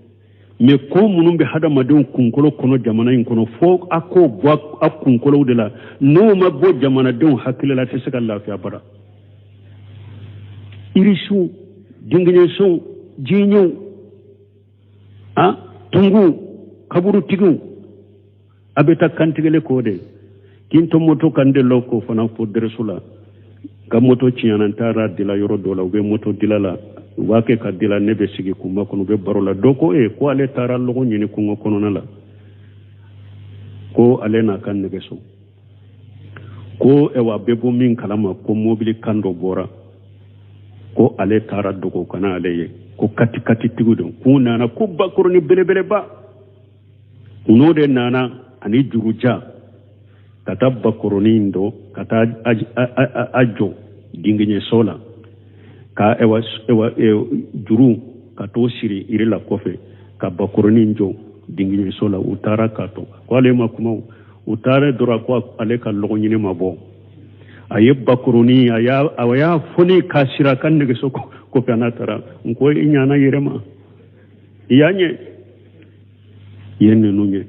Mais ko minnu bɛ hadamadenw kunkolo kɔnɔ jamana in kɔnɔ, fo a k'o bɔ a kunkolow de la. N'o ma bɔ jamanadenw hakili la, a tɛ se ka lafiya bara. Irisiw, dingiɲɛsow, jiɲɛw, a tunguw, kaburutigiw, a bɛ taa kantigɛli k'o de kin to moto kan de lɔ k'o fana fo dɛrɛso la. Ka moto tiɲɛna, n taara dila yɔrɔ dɔ la, u bɛ moto dila la, u b'a kɛ ka dila, ne bɛ sigi kunba kɔnɔ, u bɛ baro la. Dɔ ko e ko ale taara lɔgɔ ɲini kungo kɔnɔna la, ko ale n'a ka nɛgɛso, ko ɛwa bɛ bɔ min kalama, ko mobili kan dɔ bɔra, ko ale taara dogo kana ale ye, ko katikatitigiw don, k'u nana ko bakɔrɔni belebeleba, u n'o de nana ani juruja ka taa bakɔrɔni dɔ ka taa a jɔ dingiɲɛso la, ka ɛwa ɛwa juru ka t'o siri yiri la kɔfɛ, ka bakɔrɔni jɔ dingiɲɛso la. U taara k'a to ko ale ma kuma, u taara dɔrɔn ko ale ka lɔgɔ ɲini ma bɔ, a ye bakɔrɔni a y'a foni k'a siri a ka nɛgɛso kɔfɛ, a n'a taara. N ko i ɲana yɛrɛ ma, i y'a ɲɛ i ye ninnu ye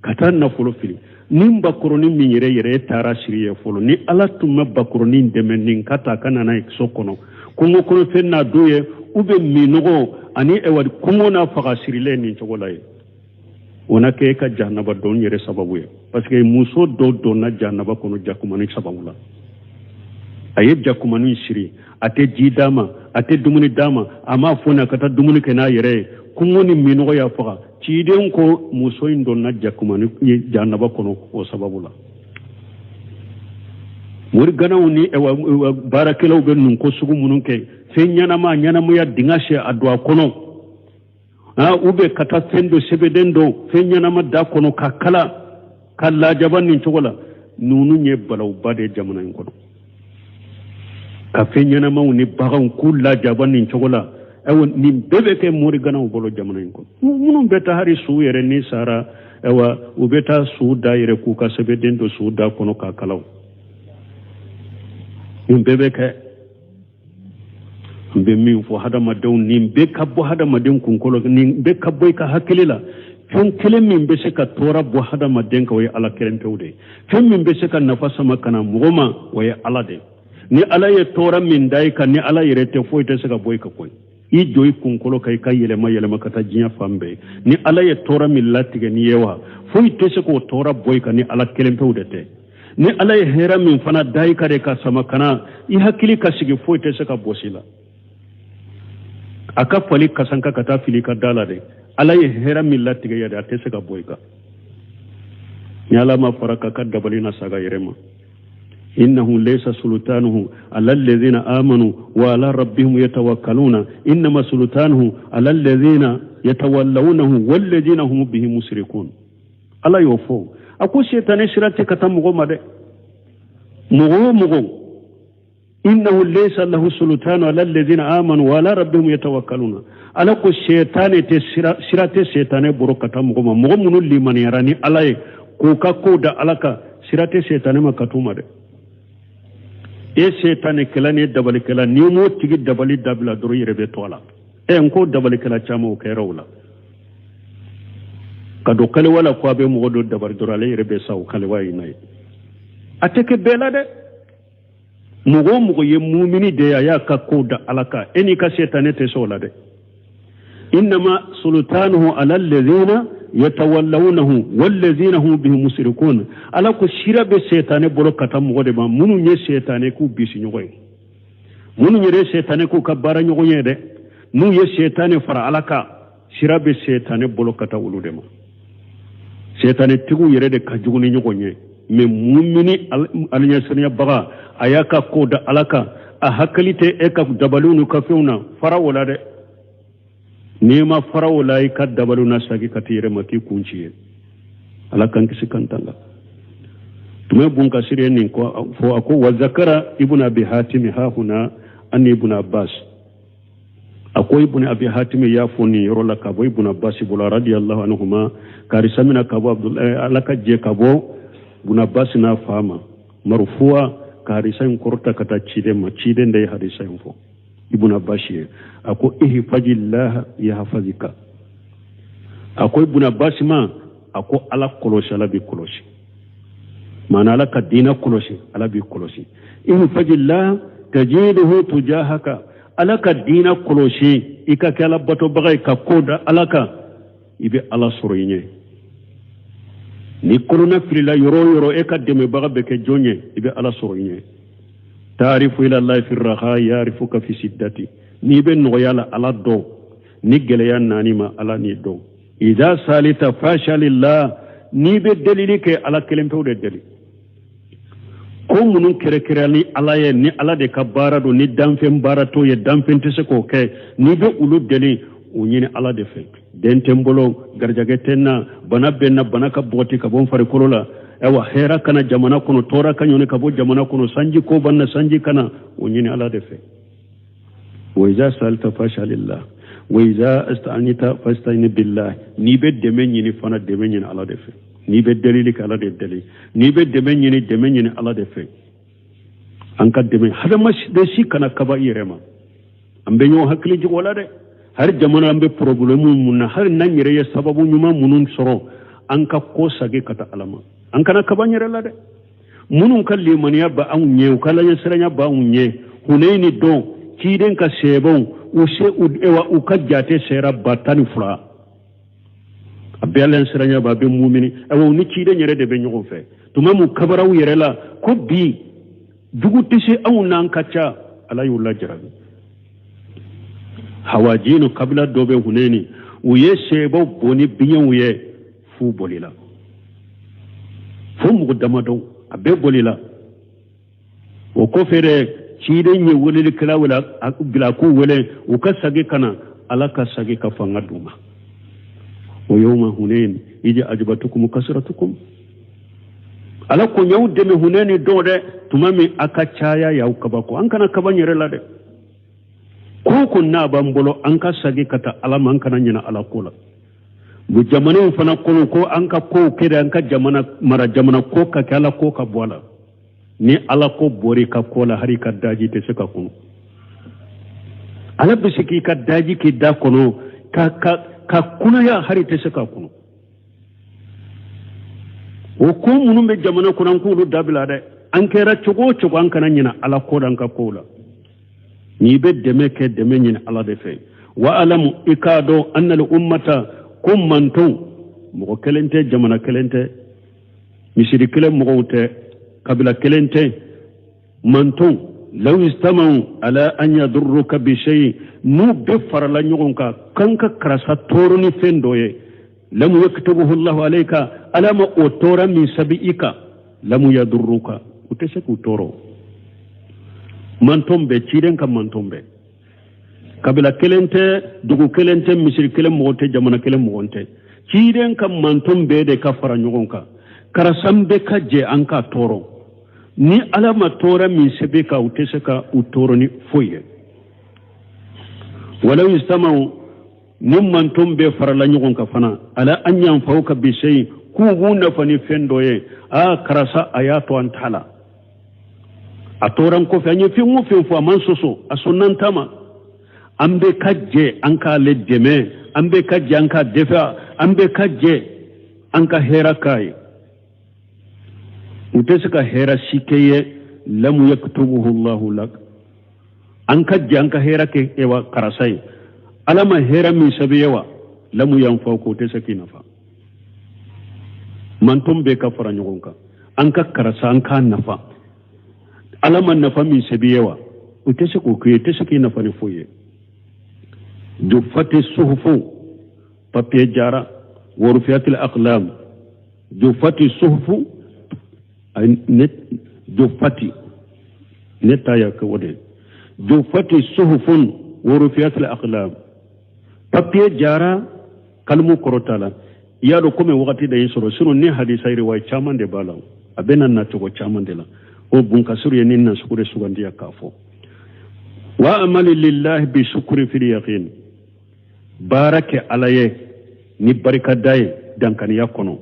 ka taa nafolo fili ni bakɔrɔni min yɛrɛ yɛrɛ e taara siri ye fɔlɔ. Ni Ala tun ma bakɔrɔni dɛmɛ nin ka taa ka nana so kɔnɔ, kungo kɔnɔ fɛn n'a don ye, u bɛ minɔgɔ ani ɛwà kungo n'a faga sirilen nin cogo la ye, o na kɛ e ka jahanaba don yɛrɛ sababu ye. Parce que muso dɔ donna jahanaba kɔnɔ jakumani sababu la. A ye jakumani siri, a tɛ ji d'a ma, a tɛ dumuni d'a ma, a m'a fɔ n'a ka taa dumuni kɛ n'a yɛrɛ ye, kungo ni minɔgɔ y'a faga. Ciden ko muso in donna jakumani jahanaba kɔnɔ o sababu la. Moriganaw ni baarakɛlaw bɛ ninnu ko sugu minnu kɛ, fɛn ɲɛnama ɲɛnamaya dingɛ sen a don a kɔnɔ, u bɛ ka taa fɛn dɔ sɛbɛnden dɔ fɛn ɲɛnama da kɔnɔ ka kala ka lajaba nin cogo la. Ninnu ye balawba de ye jamana in kɔnɔ, ka fɛn ɲɛnamaw ni baganw k'u lajaba nin cogo la. Ayiwa, nin bɛɛ bɛ kɛ moriganaw bolo jamana in kɔnɔ. Minnu bɛ taa hali su yɛrɛ ni sara, ayiwa, u bɛ taa su da yɛrɛ k'u ka sɛbɛnden don su da kɔnɔ k'a kalaw. Nin bɛɛ bɛ kɛ. N bɛ min fɔ hadamadenw, nin bɛɛ ka bɔ hadamaden kunkolo, nin bɛɛ ka bɔ i ka hakili la. Fɛn kelen min bɛ se ka tɔɔrɔ bɔ hadamaden kan, o ye Ala kelen pewu de ye. Fɛn min bɛ se ka nafa sama ka na mɔgɔ ma, o ye Ala de ye. Ni Ala ye tɔɔrɔ min da i kan, ni Ala yɛrɛ tɛ, foyi tɛ se ka bɔ i kan koyi. I jɔ i kunkolo kan, i ka yɛlɛma yɛlɛma ka taa diɲɛ fan bɛɛ. Ni Ala ye tɔɔrɔ min latigɛ n'i ye wa, foyi tɛ se k'o tɔɔrɔ bɔ i kan ni Ala kelen pewu de tɛ. Ni Ala ye hɛrɛ min fana da i kan de ka sama ka na, i hakili ka sigi, foyi tɛ se ka bɔsi la. A ka fali kasanka ka taa fili i ka da la de. Ala ye hɛrɛ min latigɛ ya de, a tɛ se ka bɔ i kan. Ni Ala ma fara ka ka dabali na saga yɛrɛ ma. Innahu laysa sultanuhu ala alladhina amanu wa ala rabbihim yatawakkaluna, innama sultanuhu ala alladhina yatawallawnahu walladhina hum bihi mushrikun. Ala y'o fɔ, a ko setane sira tɛ ka taa mɔgɔ ma dɛ, mɔgɔ o mɔgɔ. Innahu laysa lahu sultanu ala alladhina amanu wa ala rabbihim yatawakkaluna. Ala ko setane tɛ sira tɛ setane boro ka taa mɔgɔ ma, mɔgɔ minnu limaniyara ni Ala ye k'u ka kow da Ala kan, sira tɛ setane ma ka t'u ma dɛ. E setanekɛla ni dabalikɛla, n'i m'o tigi dabali dabila dɔrɔn, i yɛrɛ bɛ to a la. Ɛ n ko dabalikɛla caman o kɛra o la ka don kalewa la, ko a bɛ mɔgɔ dɔ dabali dɔrɔn, ale yɛrɛ bɛ sa o kalewa in na ye. A tɛ kɛ bɛɛ la dɛ. Mɔgɔ o mɔgɔ ye mumini de ye, a y'a ka ko da Ala kan, e n'i ka setanɛ tɛ se o la dɛ. Innama sultanuhu ala alladhina yatawallawnahu walladhina hum bihi mushrikun. Ala ko sira bɛ setanɛ bolo ka taa mɔgɔ de ma minnu ye setanɛ k'u bisiɲɔgɔn ye, minnu yɛrɛ ye setanɛ k'u ka baara ɲɔgɔn ye dɛ. N'u ye setanɛ fara Ala kan, sira bɛ setanɛ bolo ka taa olu de ma. Setanɛtigiw yɛrɛ de ka jugu ni ɲɔgɔn ye. Mɛ mumini alaɲɛsiranyabaga, a y'a ka ko da Ala kan, a hakili tɛ e ka dabaliw n'u ka fɛnw na. Fara o la dɛ. N'i ma fara o la, i ka dabaliw na sagi ka t'i yɛrɛ ma k'i kun ci ye. Ala k'an kisi k'an tanga. Tuma bun kasiri ye nin fɔ, a ko wa zakara ibn abi hatimi ha huna ani ibn abbas. A ko ibn abi hatimi y'a fɔ nin yɔrɔ la ka bɔ ibn abbas bolo radiyallahu anhuma, karisa mina ka bɔ abdulahi, Ala ka jɛ ka bɔ ibn abbas n'a fa ma, marufuwa, ka hadisa in kɔrɔta ka taa ciden ma. Ciden de ye hadisa in fɔ ibn abbas ye. A ko ihfazillah yahfazika. A ko ibn abbas ma, a ko Ala kɔlɔsi, Ala b'i kɔlɔsi. Maana Ala ka diina kɔlɔsi, Ala b'i kɔlɔsi. Ihfazillah tajiduhu tujahaka. Ala ka diina kɔlɔsi, i ka kɛ Ala batobaga ye, ka ko da Ala kan, i bɛ Ala sɔrɔ i ɲɛ. Ni korona filila yɔrɔ o yɔrɔ, e ka dɛmɛbaga bɛ kɛ jɔn ye? I bɛ Ala sɔrɔ i ɲɛ. Taarifu ila llahi fi raha yarifuka fi siddati. N'i bɛ nɔgɔya la, Ala dɔn. Ni gɛlɛya nani ma, Ala n'i dɔn. Iza salita fashalillah. N'i bɛ delili kɛ, Ala kelen pewu de deli. Ko minnu kɛrɛkɛrɛ ni Ala ye, ni Ala de ka baara don, ni danfɛn baara t'o ye, danfɛn tɛ se k'o kɛ, n'i bɛ olu deli, o ɲini Ala de fɛ. Den tɛ n bolo, garijɛgɛ tɛ n na, bana bɛ n na, bana ka bɔgɔti ka bɔ n farikolo la. Ayiwa, hɛrɛ kana jamana kɔnɔ, tɔɔrɔ ka ɲɔni ka bɔ jamana kɔnɔ, sanji ko b'an na, sanji kana, o ɲini Ala de fɛ. Wa iza salta fashalillah wa iza asta'anita fasta'in billah. N'i bɛ dɛmɛ ɲini fana, dɛmɛ ɲini Ala de fɛ. N'i bɛ delili kɛ, Ala de deli. N'i bɛ dɛmɛ ɲini, dɛmɛ ɲini Ala de fɛ. An ka dɛmɛ, hadamaden si kana kaba i yɛrɛ ma. An bɛ ɲɔgɔn hakili jigin o la dɛ. Hali jamana an bɛ problème mun na, hali n'an yɛrɛ ye sababu ɲuman minnu sɔrɔ, an ka ko sagi ka taa Ala ma. An kana kaba an yɛrɛ la dɛ. Minnu ka limaniya bɛ anw ɲɛ, u ka alaɲɛsiranya bɛ anw ɲɛ, Huneyini don ciden ka sɛbɛnw u se u ewa u ka jate sera 12,000. A bɛ alaɲɛsiranya bɛ, a bɛ mumini. Ayiwa, u ni ciden yɛrɛ de bɛ ɲɔgɔn fɛ. Tuma mun kabara u yɛrɛ la ko bi jugu tɛ se anw n'an ka ca, Ala y'u lajarabi. Hawajinu kabila dɔ bɛ Huneyini, u ye sɛbɛw bon ni biɲɛw ye f'u bolila, fo mɔgɔ damadɔ a bɛɛ bolila. O kɔfɛ dɛ, ciden ye welelikɛla wele bila k'u wele u ka sagi ka na. Ala ka sagi ka fanga d'u ma. O yawma Hunain iji ajabatukum kasratukum. Ala ko n y'aw dɛmɛ Hunayni don dɛ, tuma min a ka caya y'aw kabako. An kana kaba yɛrɛ la dɛ. Ko ko n'a b'an bolo, an ka sagi ka taa Ala ma, an kana ɲinɛ Ala ko la. Bon, jamana in fana kɔnɔ, ko an ka kow kɛ dɛ, an ka jamana mara, jamana ko ka kɛ Ala ko ka bɔ a la. Ni Ala ko bɔra i ka ko la, hali i ka daji tɛ se ka kunu. Ala bɛ se k'i ka daji k'i da kɔnɔ ka kunaya, hali tɛ se ka kunu. O ko minnu bɛ jamana kɔnɔ, an k'olu dabila dɛ. An kɛra cogo o cogo, an kana ɲinɛ Ala ko la an ka kow la. N'i bɛ dɛmɛ kɛ, dɛmɛ ɲini Ala de fɛ. Wa alamu, i k'a dɔn, annal ummata, ko mantonw, mɔgɔ kelen tɛ, jamana kelen tɛ, misiri kelen mɔgɔw tɛ, kabila kelen tɛ, mantonw, law istamau ala an yadurruka bi shay, n'u bɛɛ farala ɲɔgɔn kan k'an ka karisa tɔɔrɔ ni fɛn dɔ ye, lam yaktubuhu Allahu alayka, Ala ma o tɔɔrɔ min sabi i kan, lam yadurruka, u tɛ se k'u tɔɔrɔ. Manton bɛɛ, ciden ka manton bɛɛ, kabila kelen tɛ, dugu kelen tɛ, misiri kelen mɔgɔ tɛ, jamana kelen mɔgɔ tɛ, ciden ka manton bɛɛ de ka fara ɲɔgɔn kan, karisa bɛɛ ka jɛ an ka tɔɔrɔ. Ni Ala ma tɔɔrɔ min sɛbɛn kan, u tɛ se ka u tɔɔrɔ ni foyi ye. Walaw istamau, ni manton bɛɛ farala ɲɔgɔn kan fana, ala an yanfa'uka bi shay, k'u b'u nafa ni fɛn dɔ ye, aa karisa a y'a to an ta la, a tora an kɔfɛ, an ye fɛn o fɛn fɔ a man sɔsɔ, a sɔnna an ta ma, an bɛɛ ka jɛ an k'ale dɛmɛ, an bɛɛ ka jɛ an k'a dɛfɛ, an bɛɛ ka jɛ an ka hɛrɛ k'a ye. U tɛ se ka hɛrɛ si kɛ ye lam yaktubuhu llahu lak. An ka jɛ an ka hɛrɛ kɛ ewa karasa ye, Ala ma hɛrɛ min sɛbɛn ye wa lam yanfa'uka, o tɛ se k'i nafa. Mantɔn bɛɛ ka fara ɲɔgɔn kan an ka karasa an k'a nafa, Ala ma nafa min sɛbɛn ye wa o tɛ se k'o k'i ye, tɛ se k'i nafa ni foyi ye. Juffati suhufu, papiye jara, wa rufiyatil aqlam. Juffati suhufu ne juffati ne ta ya kɛ o de juffati suhufun wa rufiyatil aqlam, papiye jara kalimu kɔrɔta la. I y'a dɔn komi wagati de y'i sɔrɔ, sinon ni hadisa riwaya caman de b'a la, a bɛ na nacogo caman de la. O bunkasiru ye ni nasugu de sugandiya k'a fɔ wa amali lillahi bi shukri fil yaqin, baara kɛ Ala ye ni barikada ye dankaniya kɔnɔ.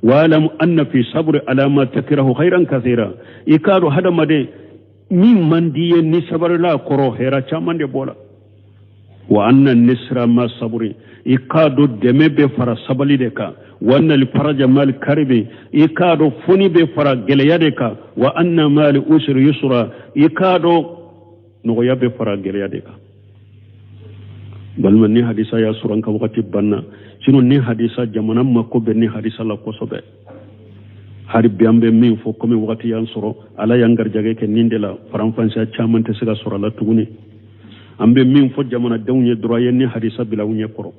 Wa'lam anna fi sabri ala ma takrahu khairan kathira, i k'a dɔn hadamaden min man di ye ni sabarila kɔrɔ hɛrɛ caman de b'o la. Wa anna nisra ma sabri, i k'a dɔn dɛmɛ bɛ fara sabali de kan. Wa anna faraja mal karibi, i k'a dɔn foni bɛ fara gɛlɛya de kan. Wa anna mal usri yusra, i k'a dɔn nɔgɔya bɛ fara gɛlɛya de kan. Balima, ni hadisa y'a sɔrɔ an ka wagati banna, sinon ni hadisa jamana mako bɛ ni hadisa la kosɛbɛ. Hali bi an bɛ min fɔ, komi wagati y'an sɔrɔ, Ala y'an garijɛgɛ kɛ nin de la, faranfasiya caman tɛ se ka sɔrɔ a la tuguni. An bɛ min fɔ jamanadenw ye dɔrɔn, a ye ni hadisa bila aw ɲɛ kɔrɔ,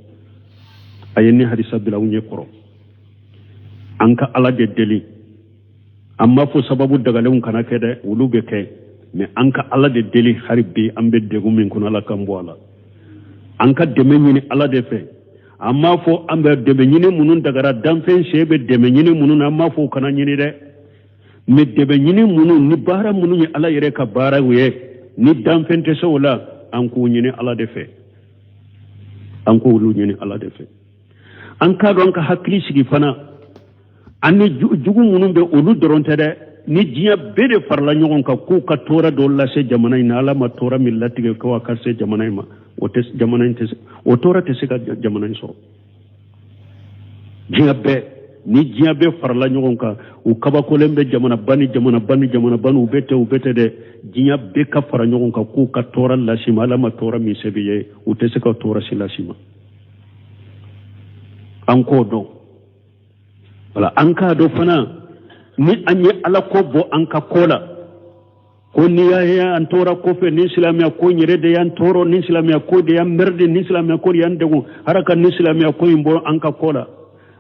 a ye ni hadisa bila aw ɲɛ kɔrɔ. An ka Ala de deli. An m'a fɔ sababu dagalenw kana kɛ dɛ, olu bɛ kɛ, mais an ka Ala de deli hali bi an bɛ degun min kɔnɔ, Ala k'an bɔ a la. An ka dɛmɛ ɲini Ala de fɛ. An m'a fɔ an bɛ dɛmɛ ɲini minnu dagara, danfɛn se bɛ dɛmɛ ɲini minnu na, an m'a fɔ u kana ɲini dɛ, mais dɛmɛ ɲini minnu ni baara minnu ye Ala yɛrɛ ka baaraw ye, ni danfɛn tɛ se o la, an k'u ɲini Ala de fɛ, an k'olu ɲini Ala de fɛ. An k'a dɔn, an ka hakili sigi fana, an ni jugu minnu bɛ, olu dɔrɔn tɛ dɛ. Ni diɲɛ bɛɛ de farala ɲɔgɔn kan k'u ka tɔɔrɔ dɔ lase jamana in na, Ala ma tɔɔrɔ min latigɛ ko a ka se jamana in ma, o tɛ jamana in tɛ se, o tɔɔrɔ tɛ se ka jamana in sɔrɔ. Diɲɛ bɛɛ, ni diɲɛ bɛɛ farala ɲɔgɔn kan, u kabakolen bɛ jamanaba ni jamanaba ni jamanaba ni u bɛ tɛ, u bɛ tɛ dɛ. Diɲɛ bɛɛ ka fara ɲɔgɔn kan k'u ka tɔɔrɔ lase ma, Ala ma tɔɔrɔ min sɛbɛn ye, u tɛ se ka tɔɔrɔ si lase ma. An k'o dɔn. Wala an k'a dɔn fana, ni an ye Ala ko bɔ an ka ko la, ko n'i y'a ye an tora kɔfɛ, ni silamɛya ko in yɛrɛ de y'an tɔɔrɔ, ni silamɛya ko de y'an merde, ni silamɛya ko de y'an degun, haraka ni silamɛya ko in bɔ an ka ko la.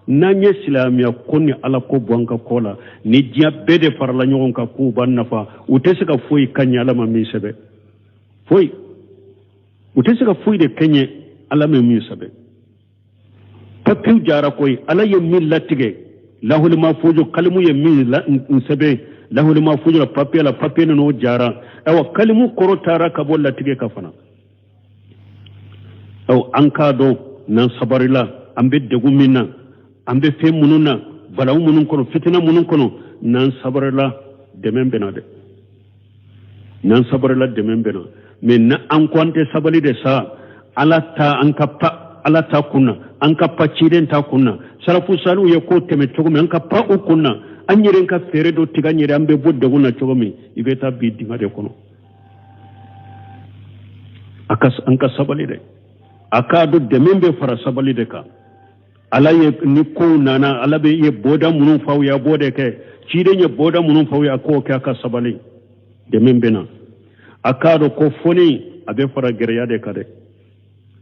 N'an ye silamɛya ko ni Ala ko bɔ an ka ko la, ni diɲɛ bɛɛ de farala ɲɔgɔn kan k'u b'an nafa, u tɛ se ka foyi ka ɲɛ Ala ma min sɛbɛn, foyi u tɛ se ka foyi de kɛ ɲɛ Ala ma min sɛbɛn. Papiyew jara koyi, Ala ye min latigɛ lahul mafuzu, kalimu ye min sɛbɛn lahul mafuzu la, papiye la, papiye ninnu jara. Ayiwa, kalimu kɔrɔ taara ka bɔ latigɛ ka fana. Ayiwa, an k'a dɔn n'an sabarila, an bɛ degun min na, an bɛ fɛn minnu na, balawu minnu kɔnɔ, fitina minnu kɔnɔ, n'an sabarila, dɛmɛ bɛ na dɛ. N'an sabarila, dɛmɛ bɛ na. Mais na an ko an tɛ sabali de sa, Ala ta an ka pa Ala ta kunna, an ka pa ciden ta kunna, salafu saliw ye ko tɛmɛ cogo min, an ka pa u kunna, an yɛrɛ ka fɛɛrɛ dɔ tigɛ an yɛrɛ, an bɛ bɔ degun na cogo min, i bɛ taa bi dingɛ de kɔnɔ. An ka sabali dɛ. A k'a dɔn dɛmɛ bɛ fara sabali de kan. Ala ye ni kow nana, Ala bɛ ye bɔda minnu f'aw ye, a b'o de kɛ. Ciden ye bɔda minnu f'aw ye, a k'o kɛ, a ka sabali, dɛmɛ bɛ na. A k'a dɔn ko foni a bɛ fara gɛlɛya de kan dɛ.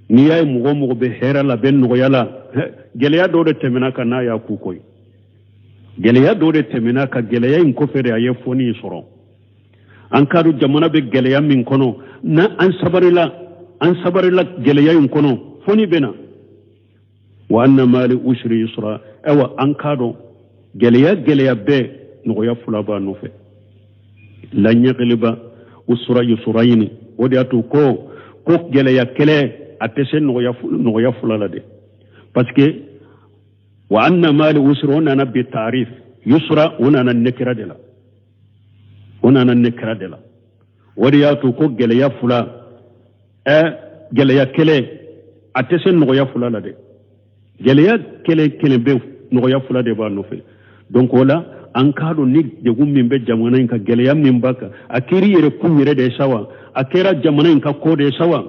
N'i y'a ye mɔgɔ o mɔgɔ bɛ hɛrɛ la, bɛ nɔgɔya la, gɛlɛya dɔw de tɛmɛna ka n'a y'a ku koyi. Gɛlɛya dɔw de tɛmɛna ka gɛlɛya in kɔfɛ de a ye foni in sɔrɔ. An k'a dɔn jamana bɛ gɛlɛya min kɔnɔ, n'an sabarila, an sabarila gɛlɛya in kɔnɔ, foni bɛ na. Wa anna mali usri yusra. Ayiwa, an k'a dɔn gɛlɛya gɛlɛya bɛɛ nɔgɔya fila b'a nɔfɛ. Lan yagliba usra yusrayni, o de y'a to ko gɛlɛya kɛlɛ a tɛ se nɔgɔya fila la dɛ, parce que wa anna mali usri o nana bi taarif, yusra o nana nekira de la, o nana nekira de la. O de y'a to ko gɛlɛya fila, gɛlɛya kɛlɛ a tɛ se nɔgɔya fila la dɛ. Gɛlɛya kɛlɛ kelen bɛ nɔgɔya fila de b'a nɔfɛ. Donc o la An k'a dɔn ni degun min bɛ jamana in kan, gɛlɛya min b'a kan, a kɛra i yɛrɛ kun yɛrɛ de ye sa wa, a kɛra jamana in ka ko de ye sa wa,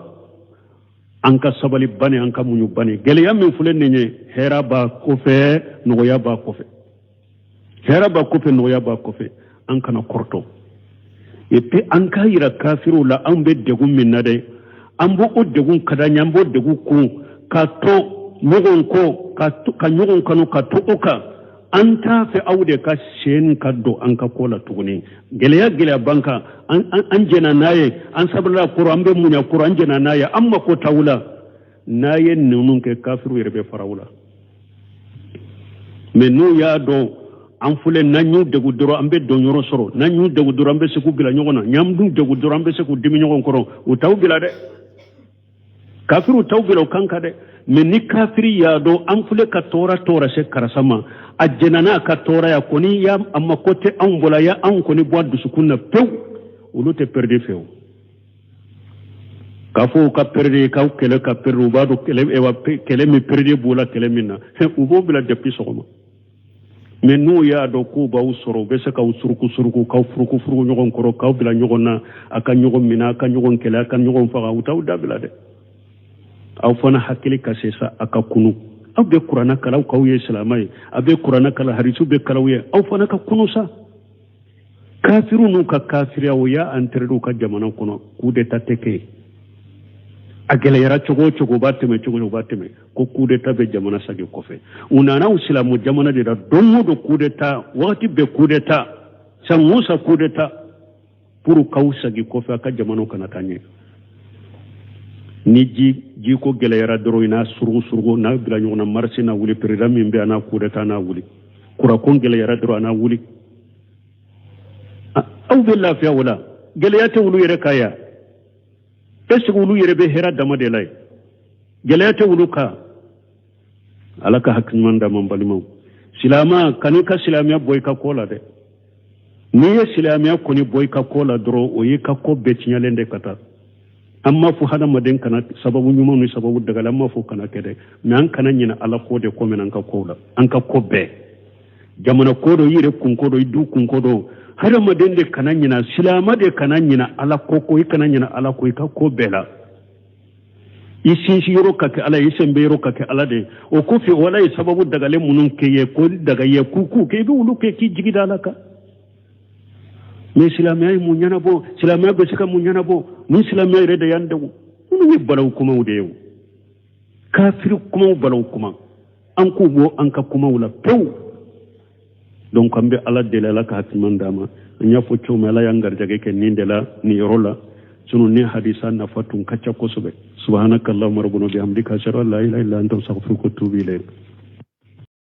an ka sabali bani, an ka muɲu bani. Gɛlɛya min filɛ nin ye, hɛrɛ b'a kɔfɛ, nɔgɔya b'a kɔfɛ, hɛrɛ b'a kɔfɛ, nɔgɔya b'a kɔfɛ. An kana kɔrɔtɔ. Et puis an k'a yira kafiriw la, anw bɛ degun min na dɛ, an b'o o degun ka d'an ye, an b'o degun kun ka to ɲɔgɔn kɔ, ka ɲɔgɔn kanu, ka to o kan. An t'a fɛ aw de ka sen ka don an ka ko la tuguni. Gɛlɛya gɛlɛya b'an kan, an jɛnna n'a ye, an sabalila kɔrɔ, an bɛ muɲa kɔrɔ, an jɛnna n'a ye, an mako t'aw la. N'a ye ninnu kɛ, kafiriw yɛrɛ bɛ fara aw la. Mais n'u y'a dɔn an filɛ, n'an y'u degun dɔrɔn an bɛ donyɔrɔ sɔrɔ, n'an y'u degun dɔrɔn an bɛ se k'u bila ɲɔgɔn na, n'an y'u degun dɔrɔn an bɛ se k'u dimi ɲɔgɔn kɔrɔ, u t'aw bila dɛ. Kafiriw t'aw bila o kan kan dɛ. Mais ni kafiri y'a dɔn an filɛ ka tɔɔrɔ tɔɔrɔ se karisa ma, a jɛnna n'a ka tɔɔrɔ ya kɔni, ya a mako tɛ anw bɔla, ya anw kɔni bɔ a dusukun na pewu, olu tɛ pɛrɛdi fɛ o. K'a fɔ u ka pɛrɛdi, k'aw kɛlɛ ka pɛrɛdi, u b'a dɔn kɛlɛ, kɛlɛ min pɛrɛdi b'u la, kɛlɛ min na u b'o bila depuis sɔgɔma. Mais n'u y'a dɔn k'u b'aw sɔrɔ, u bɛ se k'aw suruku suruku, k'aw furuku furuku ɲɔgɔn kɔrɔ, k'aw bila ɲɔgɔn na, a ka ɲɔgɔn minɛ, a ka ɲɔgɔn kɛlɛ, a ka ɲɔgɔn faga, u t'aw dabila dɛ. Aw fana hakili ka se sa, a ka kunu. Aw bɛ kuranna kalan, k'aw ye silamɛ ye, a bɛ kuranna kalan, hadisu bɛ kalan aw ye, aw fana ka kunu sa. Kafiriw n'u ka kafiriya, o y'a interdit u ka jamana kɔnɔ, coup d'état tɛ kɛ yen. A gɛlɛyara cogo o cogo, u b'a tɛmɛ cogo o b'a tɛmɛ ko coup d'état bɛ jamana sagi kɔfɛ. U nana u silamɛ jamana de la, don o don coup d'état, wagati bɛɛ coup d'état, san o san coup d'état, pour k'aw sagi kɔfɛ, a ka jamanaw kana taa ɲɛ. Ni ji jiko gɛlɛyara dɔrɔn, i n'a surugu surugu, n'a bila ɲɔgɔn na, marche na wuli, président min bɛ a n'a coup d'état n'a wuli, kuranko gɛlɛyara dɔrɔn a n'a wuli. Aw bɛ lafiya o la, gɛlɛya tɛ olu yɛrɛ kan yan. Est ce que olu yɛrɛ bɛ hɛrɛ dama de la ye? Gɛlɛya tɛ olu kan. Ala ka hakili ɲuman d'an ma. N balimaw silama, kan'i ka silamɛya bɔ i ka ko la dɛ. N'i ye silamɛya kɔni bɔ i ka ko la dɔrɔn, o y'i ka ko bɛɛ tiɲɛlen de ka taa. An m'a fɔ hadamaden kana sababu ɲuman ni sababu dagala, an m'a fɔ kana kɛ dɛ, mais an kana ɲinɛ Ala ko de ko mɛn an ka kow la. An ka ko bɛɛ, jamana ko dɔ, i yɛrɛ kunko dɔ, i du kunko dɔ, hadamaden de kana ɲina, silama de kana ɲina Ala ko ko, i kana ɲina Ala ko i ka ko bɛɛ la. I sinsin yɔrɔ ka kɛ Ala ye, i senbɛ yɔrɔ ka kɛ Ala de ye. O kɔfɛ, wala ye sababu dagalen minnu kɛ ye, ko daga ye, k'u k'u kɛ, i bɛ olu kɛ k'i jigi da Ala kan. Mais silamɛya ye mun ɲɛnabɔ? Silamɛya bɛ se ka mun ɲɛnabɔ? Ni silamɛya yɛrɛ de y'an degun, ninnu ye balawu kumaw de ye o, kafiri kumaw, balawu kuma, an k'u bɔ an ka kumaw la pewu. Donc an bɛ Ala deli, Ala ka hakiliman d'an ma. An y'a fɔ cogo min, Ala y'an garijɛgɛ kɛ nin de la, nin yɔrɔ la. Sinon ni hadisa nafa tun ka ca kosɛbɛ. Subhanaka allahumma rabbana bihamdika, ashhadu an la ilaha illa anta, astaghfiruka wa atubu ilayk.